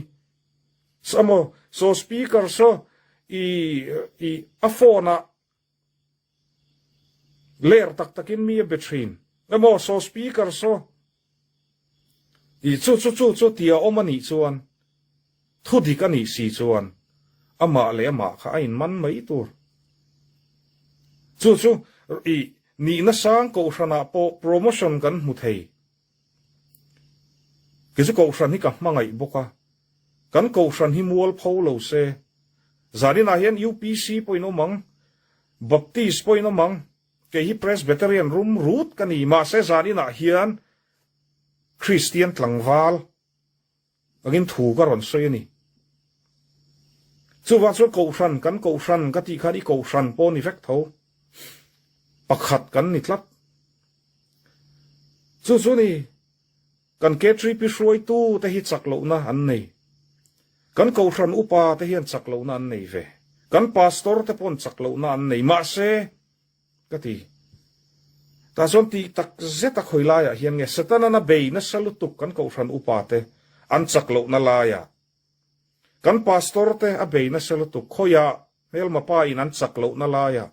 Saw maw saw speaker saw i i a phone ah ler tak takin mi a be thin. Emaw saw speaker saw i chu chu chu chu tia awm a nih chuan thu dik a nih si chuan amah leh amah kha a in man mai tur. Chu chu i Nihna sang kohhranah pawh promotion kan hmu thei. Kei chu kohhran hi ka hmangaih bawk a, kan kohhran hi mual pho lo se. Zaninah hian UPC pawhin awm ang, Baptist pawhin awm ang, kei hi Presbyterian rum rut ka ni, mahse zaninah hian Kristian tlangval Angin thu ka rawn sawi a ni. Chuvang chuan kohhran, kan kohhran ka tih khan i kohhran pawh ni vek tho. Pakhat kan ni tlat. Chu chu ni, kan KTP hruaitu te hi chak lohna an nei. Kan kohhran upa te hian chak lohna an nei ve. Kan pastor te pawn chak lohna an nei. Mahse, Ka ti. Tah chuan tih tak zet a khawi laiah hian nge Setanan a bei nasa lutuk kan kohhran upa te an chak lohna laiah. Kan pastor te a bei nasa lutuk khawiah hmelma pa in an chak lohna laiah.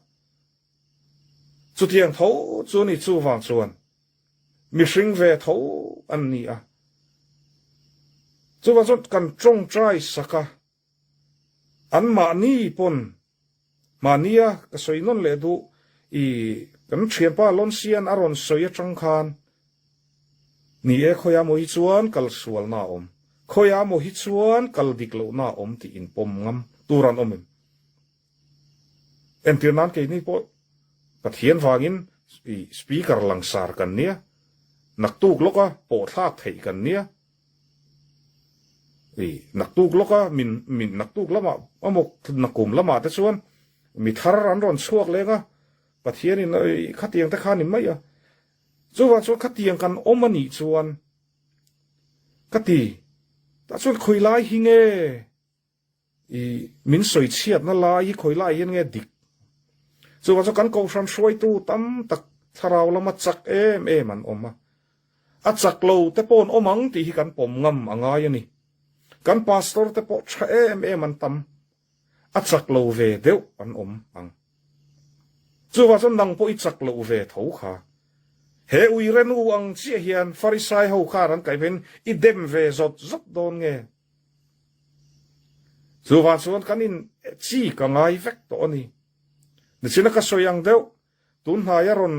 Chutiang tho chu ni chuvang chuan mihring ve tho an ni a. Chuvang chuan kan tawngtai sak a anmahni pawn Mahnia ka sawi nawn leh duh i kan thianpa Lonsian a rawn sawi atang khan ni e khawiah maw hi chuan kal sualna a awm, khawiah maw hi chuan kal dik lohna a awm tih inpawm ngam tur an awm em? Entir nan keini pawh Pathian vangin i speaker langsar kan nia, naktuk lawka pawhthlak theih kan nia, I naktuk lawka min min naktuk lamah emaw nakum lamah te chuan mi thar an rawn chhuak leng a, Pathianin khatiang te kha a ni mai a. Chuvang chuan khatiang kan awm a nih chuan ka ti, tah chuan khawi lai hi nge? I min sawi chhiatna lai hi khawi lai hian nge dik? Chuvang chuan kan kohhran hruaitu tam tak thlarau lama chak em em an awm a. A chak lo te pawh an awm ang tih hi kan pawm ngam a ngai a ni. Kan pastor te pawh tha em em an tam. A chak lo ve deuh an awm ang. Chuvang chuan nang pawh i chak loh ve tho kha. He uire nu ang chiah hian Farisai ho khan an kaih vein i dem ve zawt zawt dawn nge? Chuvang chuan kan in chi ka ngai vek tawh a ni. Nichina ka sawi ang deuh, tun hnaia rawn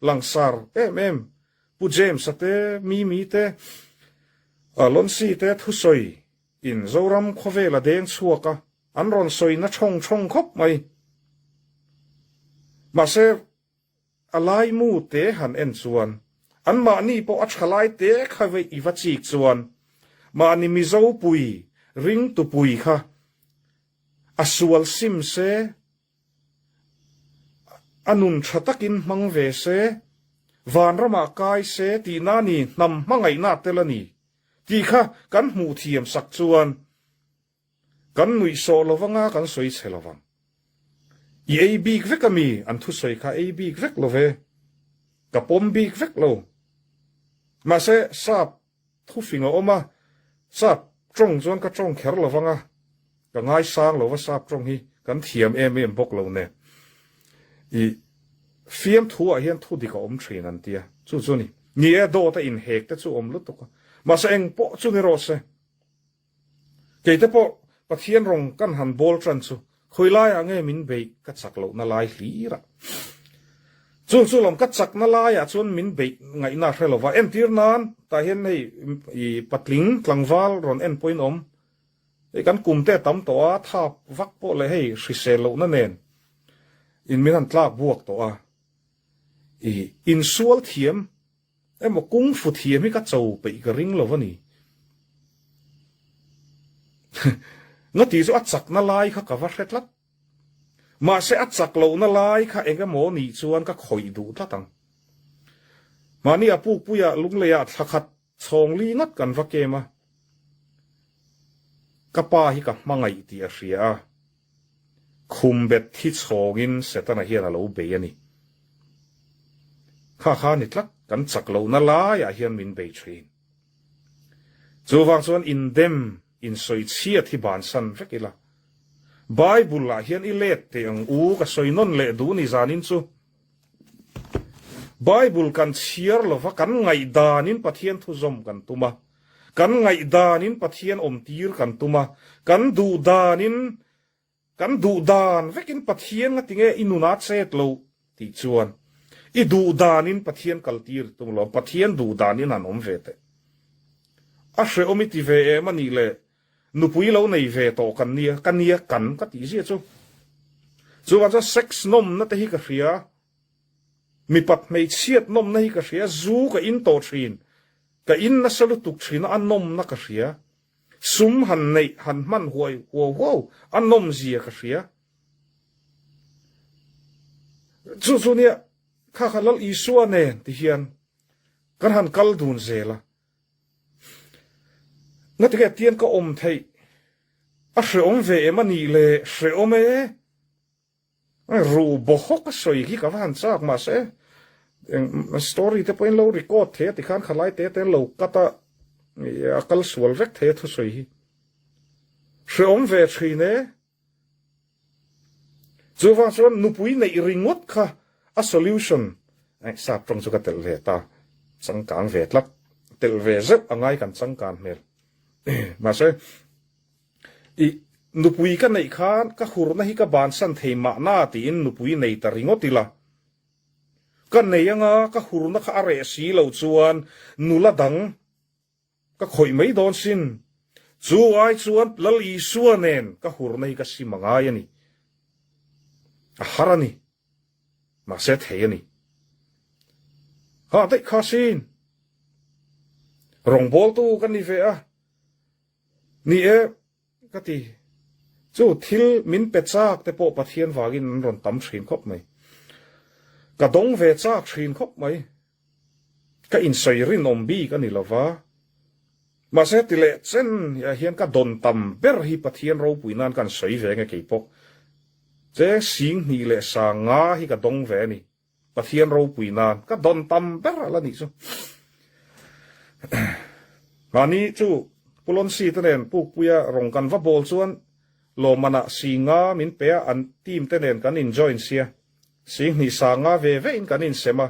langsar em em Pu James-a te, Mimi te, Lonsi te thusawi in Zoram khawvel a deng chhuak a, an rawn sawi na thawng thawng khawp mai. Mahse, A laimu te han en chuan anmahni pawh a tha lai te kha veih i va chik chuan mahni Mizo pui ringtu pui kha a sual sim se, a nun tha takin hmang ve se, vanramah kai se tihna ni hnam hmangaihna tel a ni tih kha kan hmuh thiam sak chuan Kan nuih sawh lo vanga kan sawi chhe lo vang. I ei bik vek a mi? An thusawi kha ei bik vek lo ve. Ka pawm bik vek lo. Mahse, sap thufing a awm a, sap tawng chuan ka tawng kher lo vanga, ka ngaisang lo va sap tawng hi kan thiam em em bawk lo nen. I fiamthu ah hian thu dik a awm thin an tia. Chu chu ni. Ni e, dawt a inhek te chu awm lutuk a. Mahse, engpawh chu ni rawh se. Keite pawh Pathian rawng kan han bawl tan chu khawi laiah nge min beih ka chak lohna lai hlir a. Chu chu lawm ka chakna laiah chuan min beih ngaihna a hre lova. Entir nan tah hian hei i patling tlangval rawn en pawhin awm. Hei kan kum te a tam tawh a, thap vak pawh leh hei hrisel lohna nen in min han tlak buak tawh a. I insual thiam Emaw kung fu thiam hi ka cho peih ka ring lo a ni. Nga tih chu a chakna lai kha ka va hre tlat. Mahse a chak lohna lai kha eng emaw nih chuan ka khawih duh tlat ang. Mahni a pukpuiah lungleiah thla khat chhawng li ngat kan va kem a. Ka pa hi ka hmangaih tih a hria a. Khum bet thi chhawngin Setana hian a lo bei a ni. Kha kha ni tlat kan chak lohna laiah hian min bei thin. Chuvang chuan indem insawi chhiat hi bansan vek ila. Bible ah hian i let teh ang u ka sawi nawn leh duh ni zanin chu. Bible kan chhiar lova kan ngaihdanin Pathian thu zawm kan tum a, kan ngaihdanin Pathian awmtir kan tum a, kan duhdanin Kan duh dan vekin Pathian nga tinge i nuna chet lo tih chuan i duh danin Pathian kal tir tum lo, Pathian duh danin han awm ve teh. A hrehawm i ti ve em a nih le nupui lo nei ve tawh kan nia, ka nia kan ka tih zia chu. Chuvang chuan sex nawmna te hi ka hria, mipat hmeichhiat nawmna hi ka hria, zu ka in tawh thin, ka in nasa lutuk thin a, a nawmna ka hria. Sum han neih han hman huai huau huau a nawmzia ka hria. Chu chu nia kha kha Lal Isua nen ti hian kan han kal dun zel a. Ngatinge tian ka awm theih a hreawm ve em a nih le hreawm e. Ru bawhawk a sawi khi ka va han chak mahse eng story te pawhin lo record thei a tikhan khalai te te lo cut a a kal sual vek thei a thusawi hi hreawm ve thin e chuvang chuan nupui neih ringawt kha a solution eh sap tawng chu ka telh ve ta changkang ve tlat telh ve zeuh angai kan changkan hmel mahse I nupui ka neih khan ka hurna hi ka bansan thei mahna tiin nupui nei ta ringawt ila. Ka nei anga ka hurna kha a reh si lo chuan nula dang ka khawih mai dawn sin. Chu ai chuan Lal Isua nen ka hurna hi ka sim a ngai a ni. A har a ni. Mahse thei a ni. Ha daih kha sin. Rawngbawltu ka ni ve a. Ni e, ka ti. Chu thil min pe chak te pawh Pathian vangin an rawn tam thin khawp mai. Ka dawng ve chak thin khawp mai. Ka insawi rinawm bik a ni lo va. Mahse ti leh chen ah hian ka dawn tam ber hi Pathian ropui nan ka han sawi ve nge kei pawh. Cheng 20 leh 50 hi ka dawng ve a ni. Pathian ropui nan ka dawn tam ber a la nih chu. Mahni chu Pu Lonsi te nen Pukpuia rawng kan va bawl chuan lawmmanah 50 min pe a, an team te nen kan in join sia. 20 50 ve ve in kan insem a.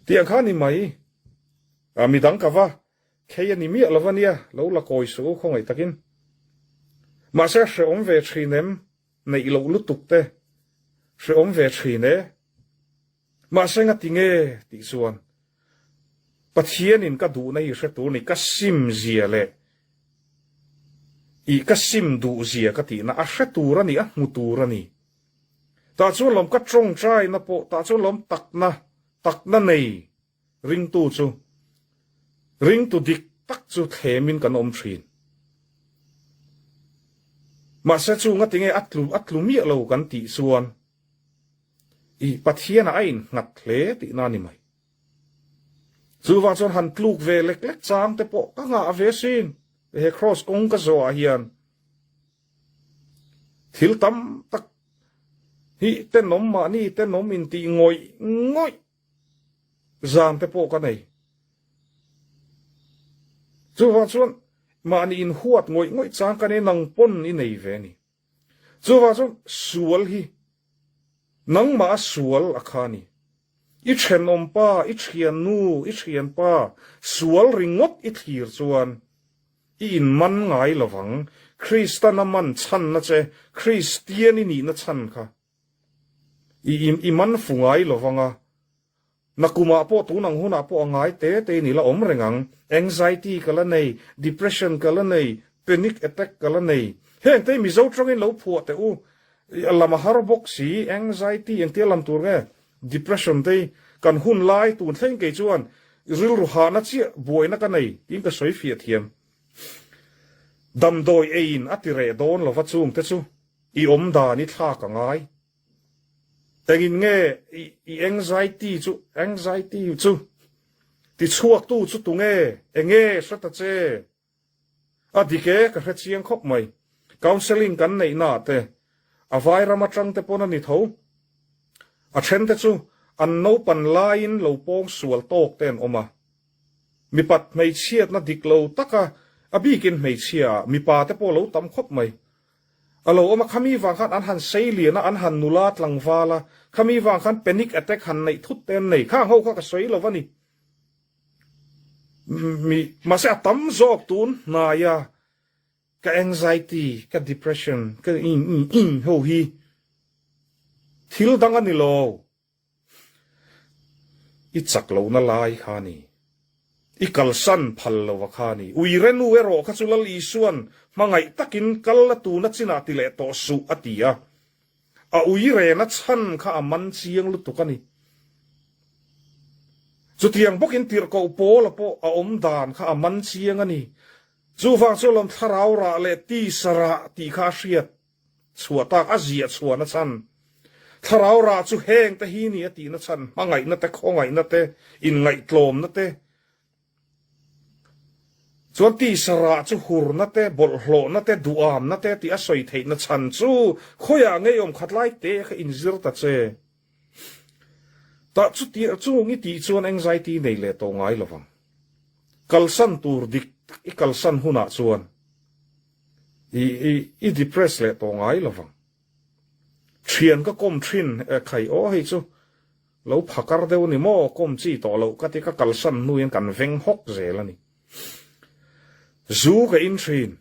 Tiang kha ni mai. Midang ka va khei a ni miah lo va nia, lo la kawi suh u khawngaih takin. Mahse hrehawm ve thin em? Neih loh lutuk te hrehawm ve thin e. Mahse ngati nge tih chuan Pathianin ka duhna hi hre tur ni ka sim zia leh ih ka sim duh zia ka tihna a hre tur a ni a hmu tur a ni. Tah chuan lawm ka tawngtaina pawh tah chuan lawm takna takna nei Ringtu chu ringtu dik tak chu thlemin kan awm thin. Mahse chu ngatinge a tlu a tlu miah lo kan tih chuan i Pathianah a innghat hle tihna a ni mai. Chuvang chuan han tluk ve lek lek chang te pawh ka ngah ve sin he kraws kawng ka zawhah hian thil tam tak hi tenawm mahni tenawm intih ngawih ngawih zan te pawh ka nei. Chuvang chuan mahni inhuat ngawih ngawih chang ka nei nang pawn i nei ve a ni. Chuvang chuan sual hi nangmah a sual a kha a ni. I thenawm pa, i thiannu, i thianpa sual ringawt i thlir chuan i inman ngai lovang. Kristan a man chhanna che, Kristian i nihna chhan kha I i man fu ngai lo vang a, nakumah pawh tun ang hunah pawh a ngai te te in i la awm reng ang. Anxiety ka la nei, depression ka la nei, panic attack ka la nei. Heng te hi Mizo tangin lo phuah teh u. A lam a har bawk si, anxiety engtia lam tur nge? Depression te hi kan hun lai tun thleng kei chuan rilru hahna chiah buaina ka nei tiin ka sawi fiah thiam. Damdawi eiin a ti reh dawn lova chungte chu. I awm dan i thlak a ngai. Engin nge i anxiety chu anxiety chu tichhuaktu chu tunge enge hre ta che? A dik e, ka hre chiang khawp mai. Counselling kan neih naah te, a vai ram atang te pawn a ni tho. A then te chu an naupan laiin lo pawng sual tawk te an awm a. Mipat hmeichhiatna dik lo taka a bikin hmeichhia ah mipa te pawh lo tam khawp mai. A lo awm a, khami vang khan an han sei lian a, an han nula tlangval a, khami vang khan panic attack han neih thut te an nei. Khang ho kha ka sawi lo va ni. Mi, mahse a tam zawk tun hnaia ka anxiety, ka depression, ka ing ing ing ho hi thil dang a ni lo. I chak lohna lai kha a ni. I kalsan phal lova kha a ni. Uire nu erawh kha chu Lal Isua'n hmangaih takin kal la tuna chinah ti leh tawh suh a ti a. A uirena chhan kha a man chiang lutuk a ni. Chutiang bawkin tirhkoh Paula pawh a awm dan kha a man chiang a ni. Chuvang chu lawm thlarau rah leh tisa rah tih kha a hriat chhuah tak, a ziah chhuahna chhan. Thlarau rah chu heng te hi ni a tihna chhan, hmangaihna te, khawngaihna te, inngaihtlawmna te, Chuan tisa rah chu hurna te, bawlhhlawhna te, duhamna te tih a sawi theihna chhan chu khawiah ngeiawm khat lai te kha inzir ta che. Tah chu tih chung i tih chuan anxiety nei leh tawh ngai lo vang. Kalsan tur dik tak i kalsan hunah chuan i i i depress leh tawh ngai lo vang. Thian ka kawm thin khai aw hei chu Lo phakar deuh ni maw, kawm chi tawh loh ka ti ka kalsan hnu hian kan veng hawk zel a ni. Zu ka in thin,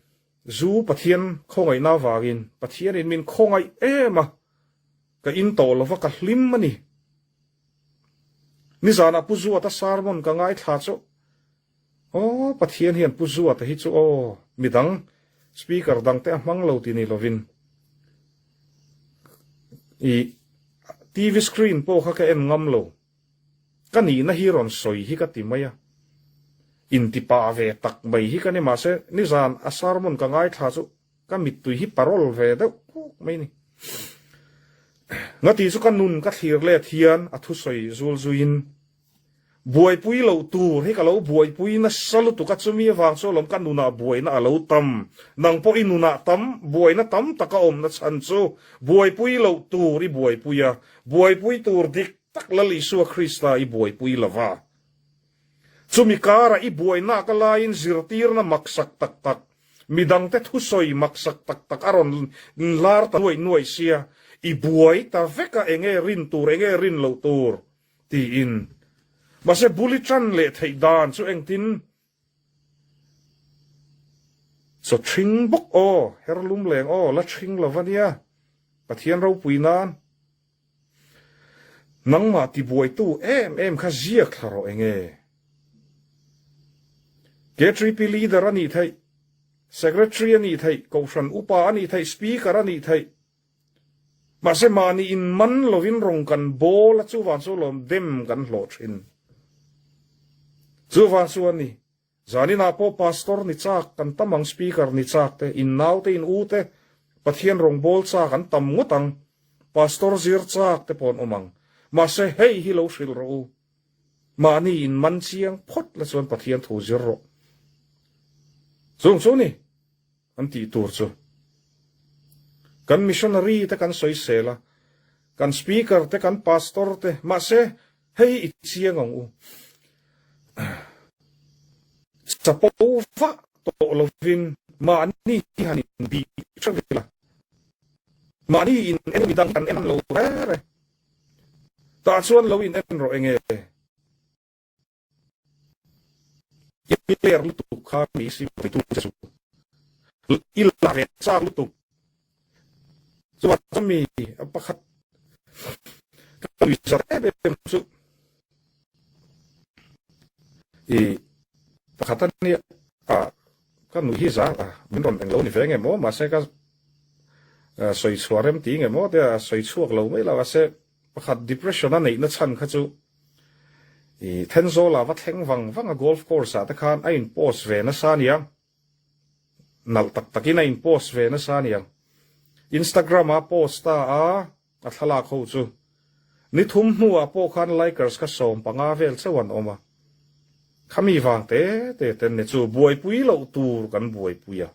zu Pathian khawngaihna avangin Pathianin min khawngaih em a, ka in tawh lova ka hlim a ni. Nizanah Pu Zuata sermon ka ngaithla chu Aw Pathian hian Pu Zuata hi chu aw midang speaker dang te a hmang lo ti ni lovin i TV screen pawh kha ka en ngam lo ka nihna hi rawn sawi hi ka ti mai a intipa ve tak mai hi ka ni mahse nizan a sermon ka ngaithla chu ka mittui hi parol ve deuh kuk mai ni ngati chu ka nun ka thlir let hian a thusawi zul zuiin Buaipui loh tur hi ka lo buaipui nasa lutuk a, chumi avang chu alawm ka nunah buaina a lo tam. Nang pawh i nunah tam, buaina tam tak a awmna chhan chu buaipui loh tur i buaipui a, buaipui tur dik tak Lal Isua Krista i buaipui lo va. Chumi karah i buaina ka laiin zirtirna maksak tak tak, midangte thusawi maksak tak tak a rawn lar ta nuaih nuaih sia, i buai ta vek a enge rin tur enge rin loh tur. Tiin. Mahse bul i tan leh theih dan chu engtin? Chaw ṭhing bawk aw, her lum leng aw, la ṭhing lo va nia. Pathian ropui nan. Nangmah tibuaitu em em kha ziak thla rawh enge? KTP leader a nih theih, Secretary a nih theih, Kohhran upa a nih theih, Speaker a nih theih. Mahse mahni in man lovin rawng kan bawl a, chuvang chu lawm dem kan hlawh thin. Chuvang chu a ni, zaninah pawh pastor ni chak kan tam ang, speaker ni chak te, in nau te, in u te, Pathian rawng bawl chak an tam ngawt ang, pastor zir chak te pawh an awm ang. Mahse hei hi lo hrilh rawh u, mahni in man chiang phawt la chuan Pathian thu zir rawh. Chung chu ni. An tih tur chu kan missionary te kan sawisel a, kan speaker te, kan pastor te, mahse hei i chiang ang u. Chapo vah tawh lovin mahni hi han inbih hreuh ila, mahni in en midang kan en lo reng reng. Tah chuan lo in en rawh enge? I ler lutuk kha mi si tu che chu i la ve chak lutuk chuan chumi pakhat ka nui zar em em chu i pakhat a nia a ka nui hi zar a min rawn englo ni ve nge maw mahse ka sawi chhuah rem ti nge maw tia sawi chhuak lo mai lo mahse Pakhat depression a neihna chhan kha chu i Thenzawl ah va thleng vang vang a golf course ah te khan a in post ve nasa aniang, nalh tak tak in a in post ve nasa aniang. Instagram ah post ta a, a thlalak ho chu. Ni thum hnuah pawh khan likers kha 15 vel chauh an awm a. Khami vang te te ten ni chu buaipui loh tur kan buaipui a.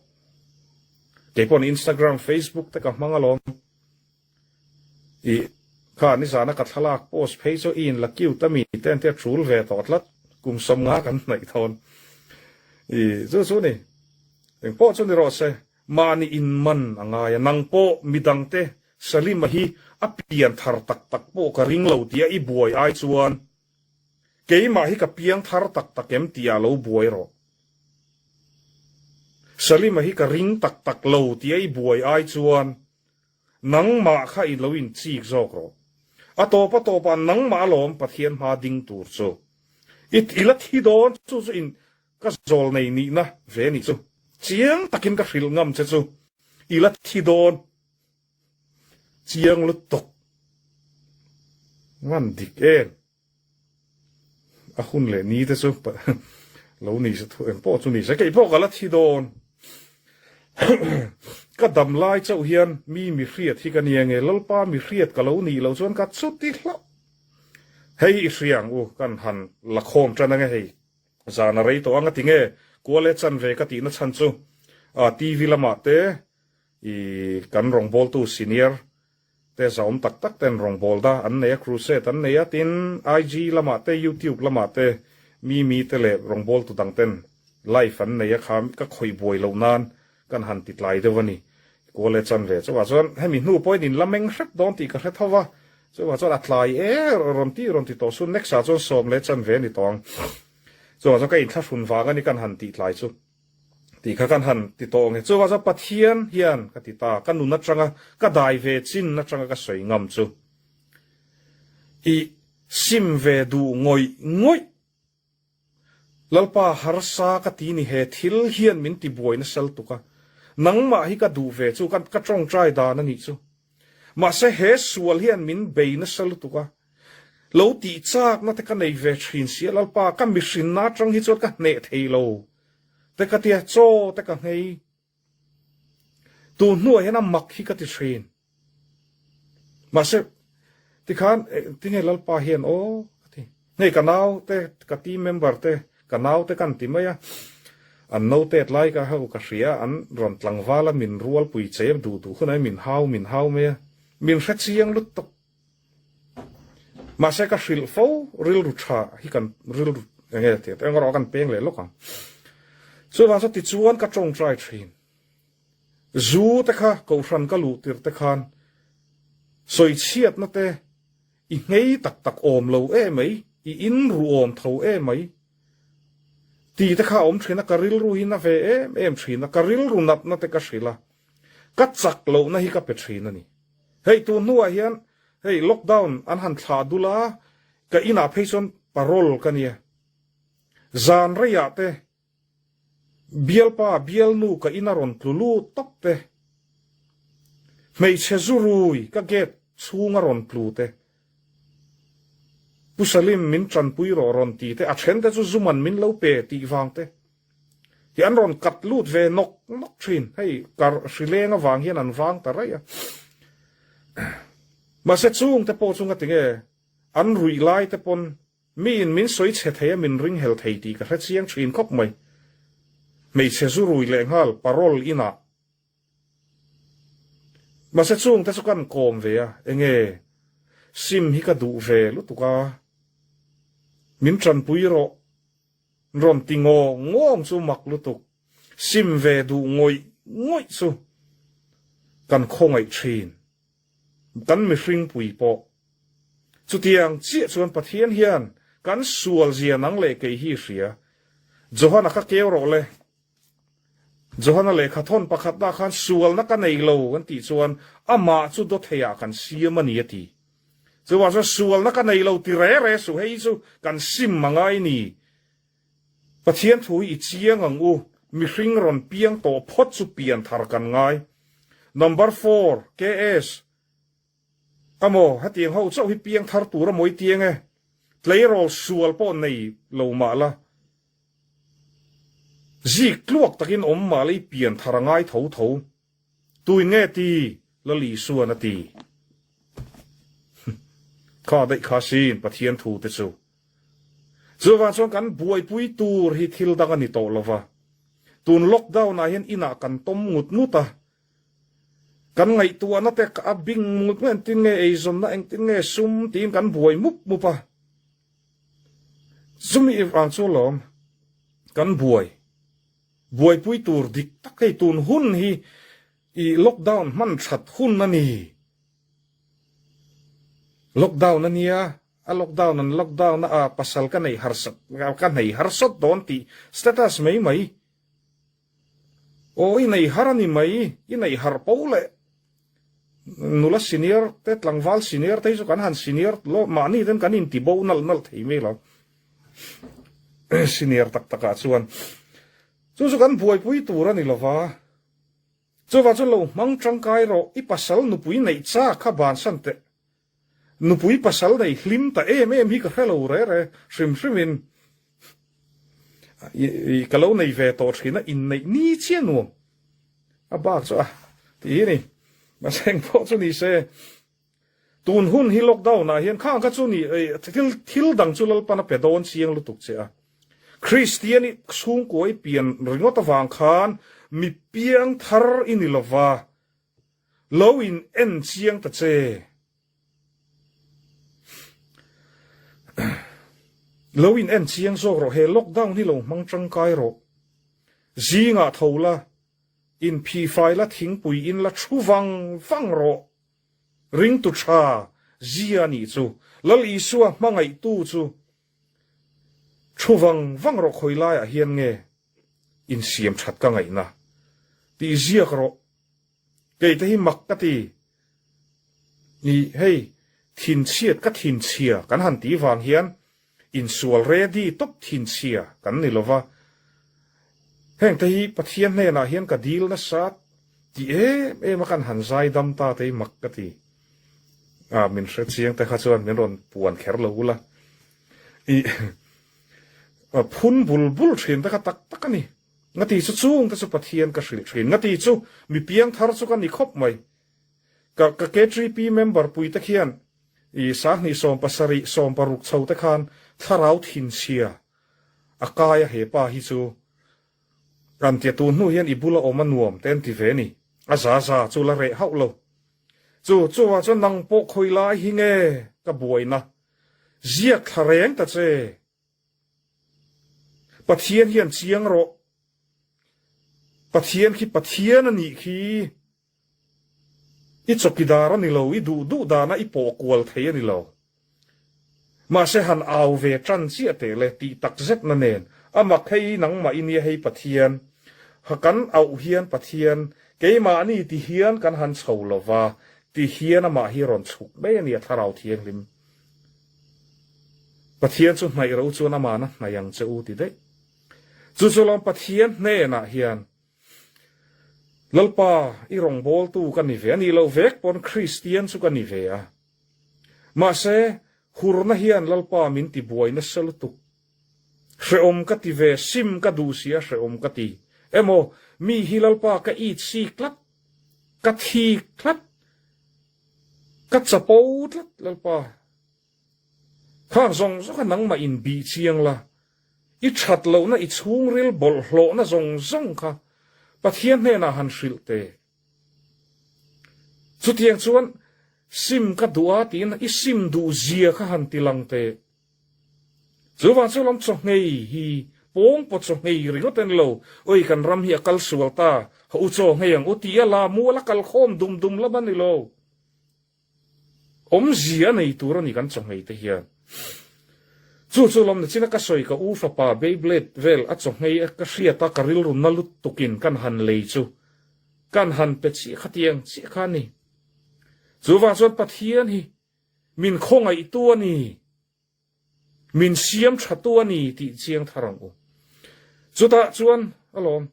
Keipawn Instagram, Facebook te ka hmang alawm. I kha nizana ka thlalak post phei chu i inla cute a mi te an tia tul ve tawh tlat kum 50 kan hnaih thawn. I chu chu ni eng pawh chu ni rawh se mahni in man a ngai a nang pawh midang te Salima hi a pian thar tak tak pawh ka ring lo tia i buai ai chuan keimah hi ka piang thar tak tak em tia lo buai rawh. Salima hi ka ring tak tak lo tia i buai ai chuan Nangmah kha i lo inchik zawk rawh. A tawp a tawpah nangmah alawm Pathian hma ding tur chu. I i la thi dawn chu chu in ka zawl nei nihna ve nih chu. Chiang takin ka hrilh ngam che chu i la thi dawn chiang lutuk. Ngan dik em. A hun leh ni te chu lo ni se thu eng pawh chu ni se kei pawh ka la thi dawn. Ka dam lai chauh hian mi mi hriat hi ka nia nge Lalpa mi hriat ka lo nih loh chuan ka chuti hlauh. Hei i hria ang u kan han la khawm tan ange hei zan a rei tawh ang a ti nge kual e chan ve ka tihna chhan chu TV lamah te i kan rawngbawltu senior te zahawm tak tak ten rawngbawlna da an nei a, crusade an nei a, tin IG lamah te YouTube lamah te mi mi te leh rawngbawltu dang ten live an nei a kha ka khawih buai loh nan kan han ti tlai deuh a ni. Kual e chan ve chuvah chuan hemi hnu pawhin in la meng hrep dawn tih ka hre tho va, chuvah chuan a tlai e rawn ti rawn ti tawh su next ah chuan sawm leh chan ve a ni tawh ang. Chuvah chuan ka inthlahrun vang a ni kan han tih tlai chu. Tih kha kan han ti tawh ang e. Chuvang chuan Pathian hian ka ti ta, ka nun atanga ka dai ve chin atanga ka sawi ngam chu i sim ve duh ngawih ngawih. Lalpa harsa ka ti ni he thil hian min ti buai nasal tuk a, nangmah hi ka duh ve chu ka ka tawngtai dan a nih chu. Mahse he sual hian min bei nasa lutuk a, lo tih chakna te ka nei ve thin si a Lalpa ka mihrinna atang hi chuan ka hneh thei lo. Te ka tia chaw te ka nghei. Tun hnuah hian a mak hi ka ti thin. Mahse tikhan tinge Lalpa hian aw ka ti. Hei ka nau te ka team member te ka nau te kan ti mai a. An no tet lai ka ho ka hria an rawn tlangval a min rualpui che duh duh hunah min hau min hau mai a. Min hre chiang lutuk. Mahse ka hrilh fo rilru tha hi kan rilru eng nge tih eng erawh kan peng leh lawk ang. Chuvang chuan tichuan ka tawngtai thin. Zu te kha kohhran ka luh tir te khan sawichhiatna te i nghei tak tak awm lo e mai, i in ru awm tho e mai tih te kha a awm thin a, ka rilru hi na ve em em thin a, ka rilru natna te ka hrilh a, ka chak lohna hi ka pe thin a ni. Hei tun hnuah hian hei lockdown an han thlah dul a, ka inah phei chuan parole ka nia. Zan reiah te bialpa bialnu ka ina rawn tlu lut tawp te, hmeichhe zurui ka gate chhunga rawn tlu te, Pu Salim min tanpui rawh rawn ti te, a then te chu zuman min lo pe tih vang te. Hi an rawn kat lut ve nawk nawk thin. Hei kar hrileng avang hian an vang ta raih a. Mahse chung te pawh chu nga tinge an ruih lai te pawn miin min sawi chhe thei a min ring hel thei tih ka hre chiang thin khawp mai. Hmeichhe zu rui leh nghal parole inah. Mahse chung te chu kan kawm ve a, enge sim hi ka duh ve lutuk a, min tanpui rawh. Rawn ti ngawng ngawng chu mak lutuk, sim ve duh ngawih ngawih chu kan khawngaih thin, kan mihring pui pawh. Chutiang chiah chuan Pathian hian kan sual zia nang leh kei hi hria. Johana kha keu rawh le. Johana lehkha thawn pakhatna khan sualna ka nei lo kan tih chuan amah chu dawtheiah kan siam a ni a ti. Chuvang chuan sualna ka nei lo ti re re suh hei chu kan sim a ngai ni. Pathian thu hi i chiang ang u, mihring rawn piang tawh phawt chu pian thar kan ngai. Number four, KS, Amaw, hetiang ho chauh hi piang thar tur a mawi tiang e. Tleirawl sual pawh nei lo mah la. Zik tluak takin awm mah la i pian thar a ngai tho tho. Tuin nge ti? Lal Isuan a ti. Kha daih kha sin Pathian thu te chu. Chuvang chuan kan buaipui tur hi thil dang a ni tawh lo va. Tun lockdown ah hian inah kan tawm ngut ngut a. Kan ngaihtuahna te a bing ngut ngut engtin nge eizawnna engtin nge sum tiin kan buai mup mup a. Chumi vang chu lawm kan buai. Buaipui tur dik tak hei tun hun hi i lockdown hman that hun a ni. Lockdown a nia, a lockdown an lockdown a ah pasal ka nei harsat ka nei harsat dawn tih status mai mai. Aw i nei har a ni mai, i nei har po leh nula senior te tlangval senior te hi chu kan han senior lo mahni ten kan inti bo nalh nalh thei mai lo. Senior tak takah chuan chu chu kan buaipui tur a ni lova. Chuvang chuan lo hmang tangkai rawh, i pasal nupui neih chak kha bansan teh. Nupui pasal nei hlim ta em em hi ka hre lo re re, hrim hrimin ka lo nei ve tawh thin a, inneih ni chiah nuam a bak chu a tih hi ni. Mahse engpawh chu ni se, Tun hun hi lockdown ah hian khang kha chu ni thil thil dang chu Lalpan a pe dawn chiang lutuk che a. Kristian i chhungkua i pian ringawt avang khan mi piang thar i ni lova, lo in en chiang ta che. Lo in en chiang zawk rawh, he lockdown hi lo hmang tangkai rawh. Zingah tho la, inphihfai la, thingpui in la thu vang vang rawh. Ringtu tha zia a nih chu. Lal Isua hmangaihtu chu thu vang vang rawh khawi laiah hian nge insiam that ka ngaihna tih ziak rawh. Kei te hi mak ka ti. Ni hei thinchhiat ka thinchhia kan han tih vang hian Insual ready tawp thinchhia kan ni lova, hengte hi Pathian hnenah hian ka dil nasa ti em em a kan han zai dam ta te hi mak ka ti. Ah, min hre chiang te kha chuan min rawn puan kher lo ula. I phun bul bul thin te kha tak tak a ni. Ngati chu chung te chu Pathian ka hrilh thin. Ngati chu mi piang thar chu ka ni khawp mai. Ka ka KTP member pui te khian I 20 70 60 chho te khan thlarau thinchhia a kai a hepa hi chu kan tia tun hnu hian i bula awm a nuam te an ti ve ni. A za za chu la reh hauh lo. Chu chuvang chuan nang pawh khawi lai hi nge ka buaina ziak thla reng ta che. Pathian hian chiang rawh. Pathian khi Pathian a nih khi. I chawkidar a ni lo, i duh duh dana i pawh kual thei a ni lo. Mahse han au ve tan chiah teh le tih tak zetna nen, a mak hei nangmah i nia hei Pathian, ha kan auh hian Pathian, keimahni ti hian kan han chho lo va, ti hian amah hi rawn chhuk mai a nia Thlarau Thianghlim. Pathian chu hnaih ro chuan amahna hnaih ang che u ti daih. Chu chu lawm Pathian hnenah hian Lalpa, i rawngbawltu ka ni ve a nih loh vek pawn Kristian chu ka ni ve a. Mahse, hurna hian Lalpa min ti buai nasa lutuk. Hrehawm ka ti ve, sim ka duh si a hrehawm ka ti. Emaw, mi hi Lalpa ka it si tlat, ka thik tlat, ka chapo tlat Lalpa. Khang zawng zawng kha nangmah in bih chiang la, i that lohna i chhungril bawlhhlawhna zawng zawng kha Pathian hnenah han hrilh teh. Chutiang chuan sim ka duh a tiin i sim duh zia kha han ti lang teh. Chuvang chu lam chawhnei hi pawngpaw chawhnei ringawt a ni lo, oi kan ram hi a kal sual ta, ha u chaw nghei ang u ti a la mual a kal khawm dum dum lam a ni lo. Awmzia a nei tur a ni kan chawhmei te hian. Chu chu lawm nachina ka sawi ka u fapa Beyblade vel a chawhmei a ka hriat a ka rilru na lutukin kan han lei chu kan han pe chiah khatiang chiah kha a ni. Chuvang chuan Pathian hi min khawngaihtu a ni. Min siam tha tu a ni tih chiang thar ang u. Chutah chuan alawm,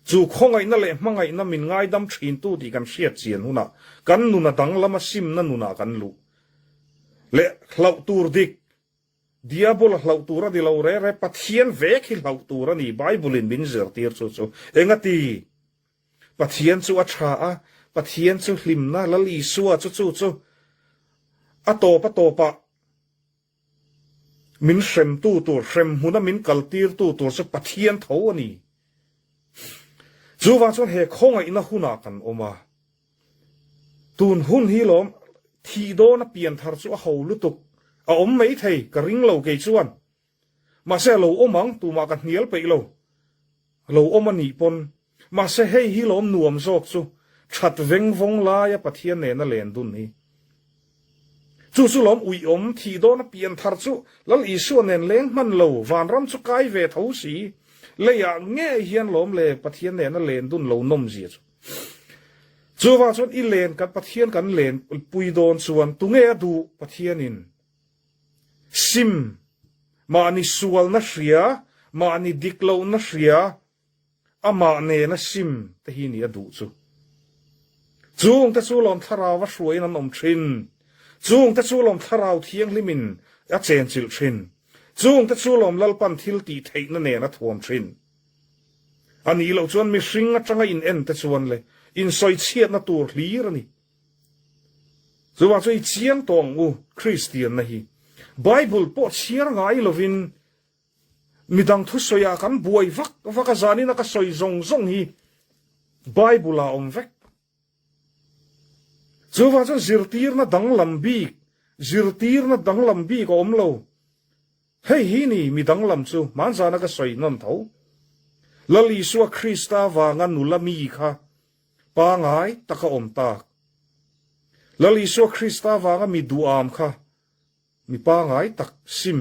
chu khawngaihna leh hmangaihna min ngaidam thin tu tih kan hriat chian hunah kan nuna danglam a simna nunah kan luh leh hlauh tur dik, Diabola hlauh tur a ni lo re re, Pathian vek hi hlauh tur a ni, Bible in min zirtir chu chu. Engati? Pathian chu a tha a, Pathian chu hlimna Lal Isua chu chu chu a tawp a tawpah min hremtu tur, hrem hmuna min kaltirtu tur chu Pathian tho a ni. Chuvang chuan he khawngaihna hunah kan awm a. Tun hun hi lawm thih dawn a pian thar chu a ho lutuk a awm mai thei ka ring lo kei chuan. Mahse a lo awm ang tumah ka hnial peih lo. A lo awm a nih pawn. Mahse hei hi lawm nuam zawk chu that veng vawng laia Pathian nena len dun hi. Chu chu lawm uiawm thih dawn a pian thar chu Lal Isua nen leng hman lo vanram chu kai ve tho si. Leiah ngei hian lawm le Pathian nena len dun lo nawm zia chu. Chuvang chuan i len kan Pathian kan len pui dawn chuan tunge a duh Pathianin sim mahni sualna hria mahni dik lohna hria amah nena sim te hi ni a duh chu. Chung te chu lawm thlarau a hruaiin an awm thin. Chung te chu lawm thlarau thianghlimin a chenchilh thin. Chung te chu lawm Lalpan thil tih theihna nen a thuam thin. A nih loh chuan mihring atanga in en te chuan le insawi chhiatna tur hlir a ni. Chuvang chuan i chiang tawh ang u Kristianna hi. Bible pawh chhiar ngai lovin midang thusawiah kan buai vak vak a zanin a ka sawi zawng zawng hi Bible ah a awm vek. Chuvang chuan zirtirna danglam bik, zirtirna danglam bik a awm lo. Hei hi ni mi danglam chu hmanzana ka sawi nawn tho. Lal Isua Krista vanga nula mi kha pangai taka awm tak. Lal Isua Krista vanga mi duham kha mi pangai tak sim.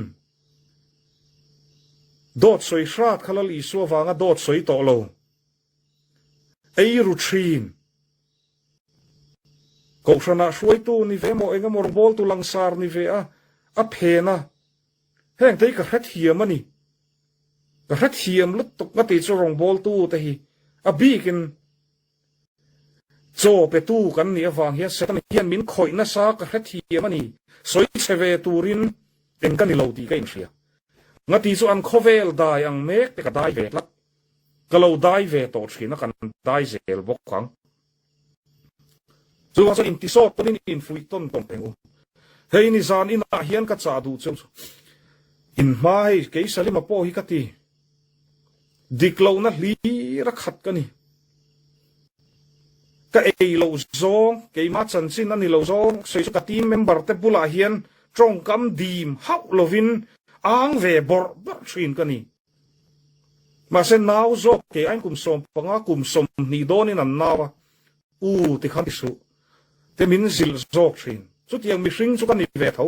Dawt sawi hrat kha Lal Isua vanga dawt sawi tawh lo. Ei ru thin. Kohhranah hruaitu ni ve emaw eng emaw rawngbawltu langsar ni ve a, a phen a. Heng te hi ka hrethiam a ni. Ka hrethiam lutuk nga tih chu rawngbawltu te hi a bikin chaw petu kan nih avang hian Satan hian min khawih nasa ka hrethiam a ni. Sawi chhe ve turin eng ka ni lo tih ka inhria. Nga tih chu an khawvel dai ang mek te ka dai ve tlat. Ka lo dai ve tawh thin a, kan dai zel bawk ang. Chuvang chuan intisawt tawnin infuih tawn tawn teng u. Hei ni zan inah hian ka chah duh cheu chu. In hma hei kei Salima pawh hi ka ti. Dik lohna hlir a khat ka ni. Ka ei loh zawng, keimah chanchin a ni lo zawng, sawi chu ka team member te bulah hian tawngkam dim hauh lovin ang ve bawrh bawrh thin ka ni. Mahse nau zawk kei aiin kum 15 kum 20 dawnin an nau a, u ti khan ti suh te min zilh zawk thin. Chutiang mihring chu ka ni ve tho.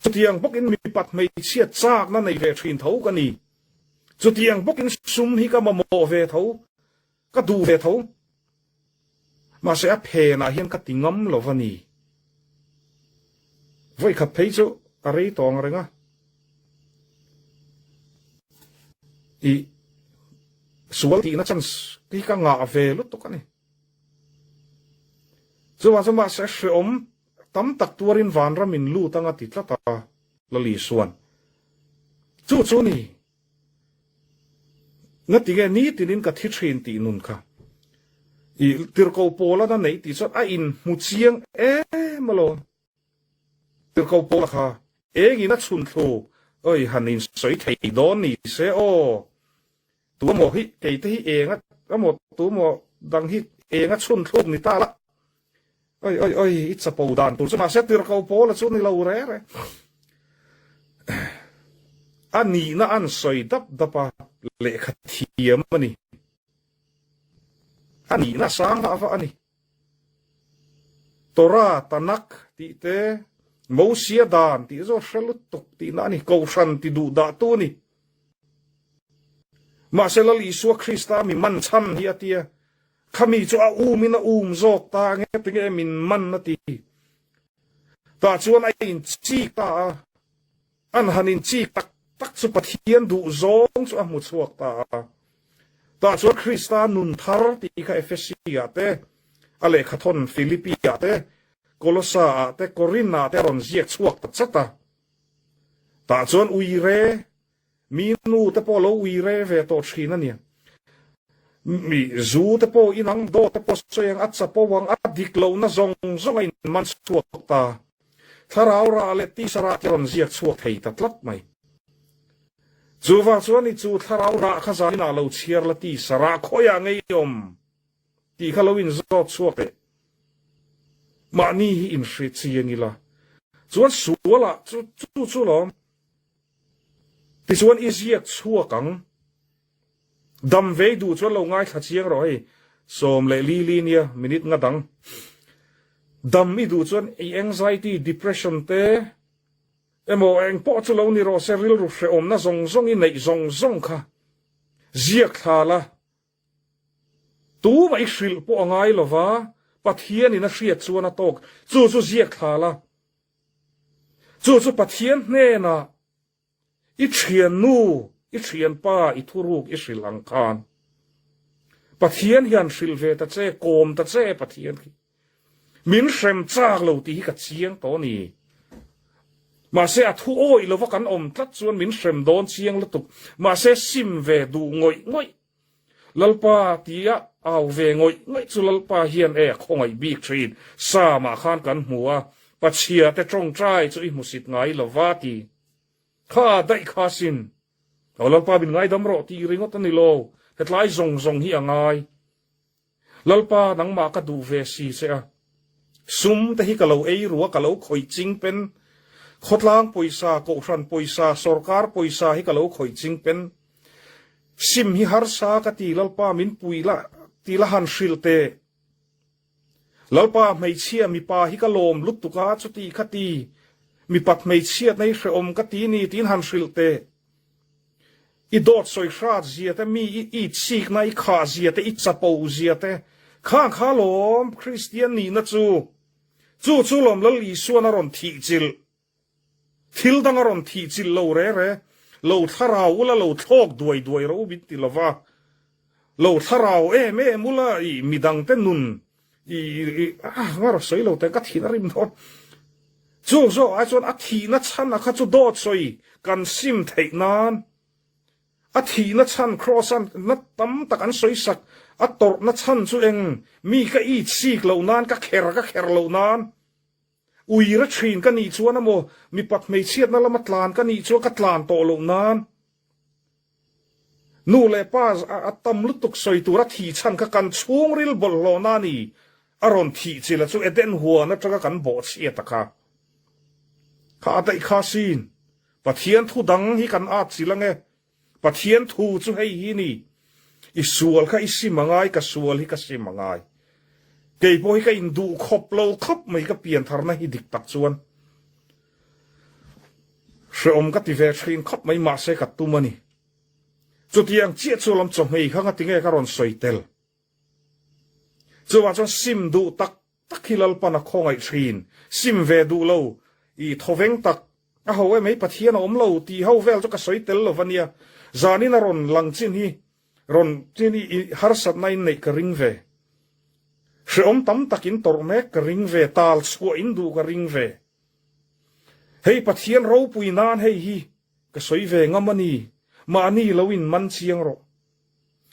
Chutiang bawkin mipat hmeichhia chakna nei ve thin tho ka ni. Chutiang bawkin sum hi ka mamawh ve tho, ka duh ve tho. Mahse a phenah hian ka ti ngam lo va ni. Vawikhat phei chu a rei tawng reng a. I sual tihna chance hi ka ngah ve lutuk a ni. Chuvang chu mahse hreawm tam tak tuarin vanram in lut anga ti tlat a Lali Suan. Chu chu ni. Ngatinge nitinin ka thi thin tih nun kha i tirhkoh pawla na neih tih chuan a inhmu chiang em alawm. Tirhkoh pawla kha engin a chhun thlu oi han insawi thei dawn ni se aw. Tu emaw hi keite hi eng a emaw tu emaw dang hi eng a chhun thluk ni ta la. Oi oi oi i chapo dan tur chu mahse tirhkoh pawla chu ni lo re re. A nihna an sawi dap dap a, lehkha thiam a ni. A nihna sang vah vah a ni. Torah, Tanakh tih te, Mosia dan tih zawk hre lutuk tihna a ni. Kohhran ti duh dah tu a ni. Mahse Lal Isua Krista mi man chhan hi a tia. Khami chu a umin a um zawk ta nge tinge min man a ti. Tah chuan a inchik ta a, an han inchik tak tak chu Pathian duh zawng chu a hmu chhuak ta a. Tah chuan Krista nun thar tih kha Efesi-ah te, a lehkhathawn Philippi-ah te, Kolosa-ah te, Korin-ah te a rawn ziak chhuak ta chat a. Tah chuan uire Mi nu te pawh lo ui re ve tawh thin a nia. Mi zu te pawh in ang, dawt te pawh sawi ang, a chapo ang, a dik lohna zawng zawng a inman chhuak ta. Thlarau rah leh tisa rah te rawn ziak chhuak thei ta tlat mai. Chuvang chuan i chu thlarau rah kha zaninah lo chhiar la tisa rah khawiah ngei awm tih kha lo inzawt chhuak teh. Mahni hi inhre chiang ila chuan sualah chu chu chu lawm. Tichuan i ziak chhuak ang. Dam vei duh chuan lo ngaithla chiang rawh hei 14 nia minute nga dang. Dam i duh chuan i anxiety, depression te emaw eng pawh chu lo ni rawh se rilru hrehawmna zawng zawng i neih zawng zawng kha ziak thla la. Tumah i hrilh pawh a ngai lova Pathianin a hriat chuan a tawk chu chu ziak thla la. Chu chu Pathian hnenah I thiannu, i thianpa, i thuruk i hrilh ang khan Pathian hian hrilh ve ta che, kawm ta che Pathian khi. Min hrem chak lo tih hi ka chiang tawh a ni. Mahse a thu awih lova kan awm tlat chuan min hrem dawn chiang lutuk. Mahse sim ve duh ngawih ngawih. Lalpa tia au ve ngawih ngawih chu Lalpa hian e a khawngaih bik thin. Samah khan kan hmu a, Pachhia te tawngtai chu i hmusit ngai lova ti. Kha daih kha sin. Aw Lalpa min ngaidam rawh tih ringawt a ni lo, hetlai zawng zawng hi a ngai. Lalpa nangmah ka duh ve si che a, sum te hi ka lo ei ru a, ka lo khawih ching pen. Khawtlang pawisa, kohhran pawisa, sawrkar pawisa hi ka lo khawih ching pen. Sim hi harsa ka ti Lalpa min pui la ti la han hrilh teh. Lalpa hmeichhia mipa hi ka lawm lutuk a, chuti kha ti, mipat hmeichhiatna hi hrehawm ka ti ni tiin han hrilh teh. I dawt sawi hrat zia te, mi i itsikna i khah zia te, i chapo zia te, khang kha lawm Kristian nihna chu. Chu chu lawm Lal Isuan a rawn thihchilh. Thil dang a rawn thih chilh lo re re, lo thlarau ula lo thlawk duai duai rawh u min ti lova, lo thlarau em em ula i midang te nun i i ah nga raw sawi lo teh ka thin a rim dawn. Chung zawk ai chuan a thihna chhan a kha chu dawt sawi kan sim theih nan a thihna chhan kraws a na tam tak an sawi sak a tawrhna chhan chu eng mi ka it sik loh nan ka kher ka kher loh nan Uira thin ka nih chuan a maw, mipat hmeichhiatna lama tlan ka nih chuan ka tlan tawh loh nan nu leh pa a tam lutuk sawi tura thih chhan kha kan chhungril bawlhhlawhna a ni a rawn thih chilh a chu Eden huan atanga kan bawhchhiat a kha kha a daih kha sin Pathian thu dang hi kan at chilh ange Pathian thu chu hei hi ni, I sual kha i sim a ngai, ka sual hi ka sim a ngai. Kei pawh hi ka induh khawp lo khawp mai ka piantharna hi dik tak chuan hreawm ka ti ve thin khawp mai mahse ka tum a ni. Chutiang chiah chu lam chawhmei kha ngatinge ka rawn sawi tel. Chuvang chuan sim duh tak tak hi Lalpan a khawngaih thin, sim ve duh lo, i thawveng tak a ho em hei Pathian a awm lo tih ho vel chu ka sawi tel lo va nia, zanin a rawn lang chin hi rawn chin hi i harsatna in neih ka ring ve, hreawm tam tak in tawrh mek ka ring ve, tal chhuah in duh ka ring ve, hei Pathian ropui nan hei hi ka sawi ve ngam a ni, mahni lo in man chiang rawh.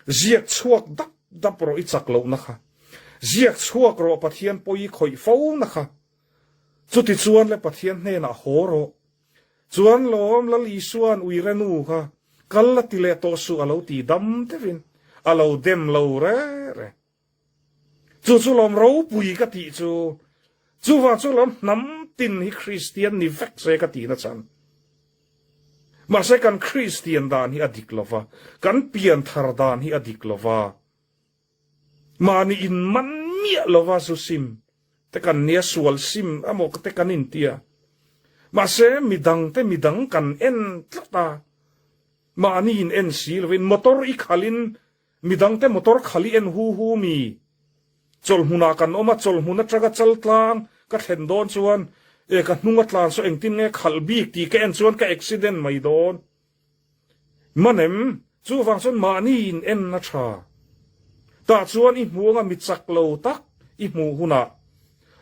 Ziak chhuak dap dap rawh i chak lohna kha. Ziak chhuak rawh Pathian pawi i khawih fo na kha. Chuti chuan le Pathian hnenah haw rawh. Chuan lawm Lal Isua'n uire nu kha kal la ti leh tawh suh a lo ti dam deuhin a lo dem lo re re. Chu chu lawm ropui ka tih chu. Chuvang chu lawm hnam tin hi Kristian ni vek se ka tihna chan. Mahse kan Kristian dan hi a dik lova, kan pianthar dan hi a dik lova, mahni inman miah lova zu sim te kan nia sual sim emaw te kan intia. Mahse midangte midang kan en tlat a, mahni in en si lovin motor i khalhin Midangte motor khal i en hu hu mi. Chawlhmunah kan awm a, chawlhmun atanga chal tlang ka thlen dawn chuan e ka hnung a tlan saw engtin nge khalh bik tih ka en chuan ka accident mai dawn. Manem, chuvang chuan mahni in en a tha. Tah chuan i hmu anga mi chak lo tak i hmuh hunah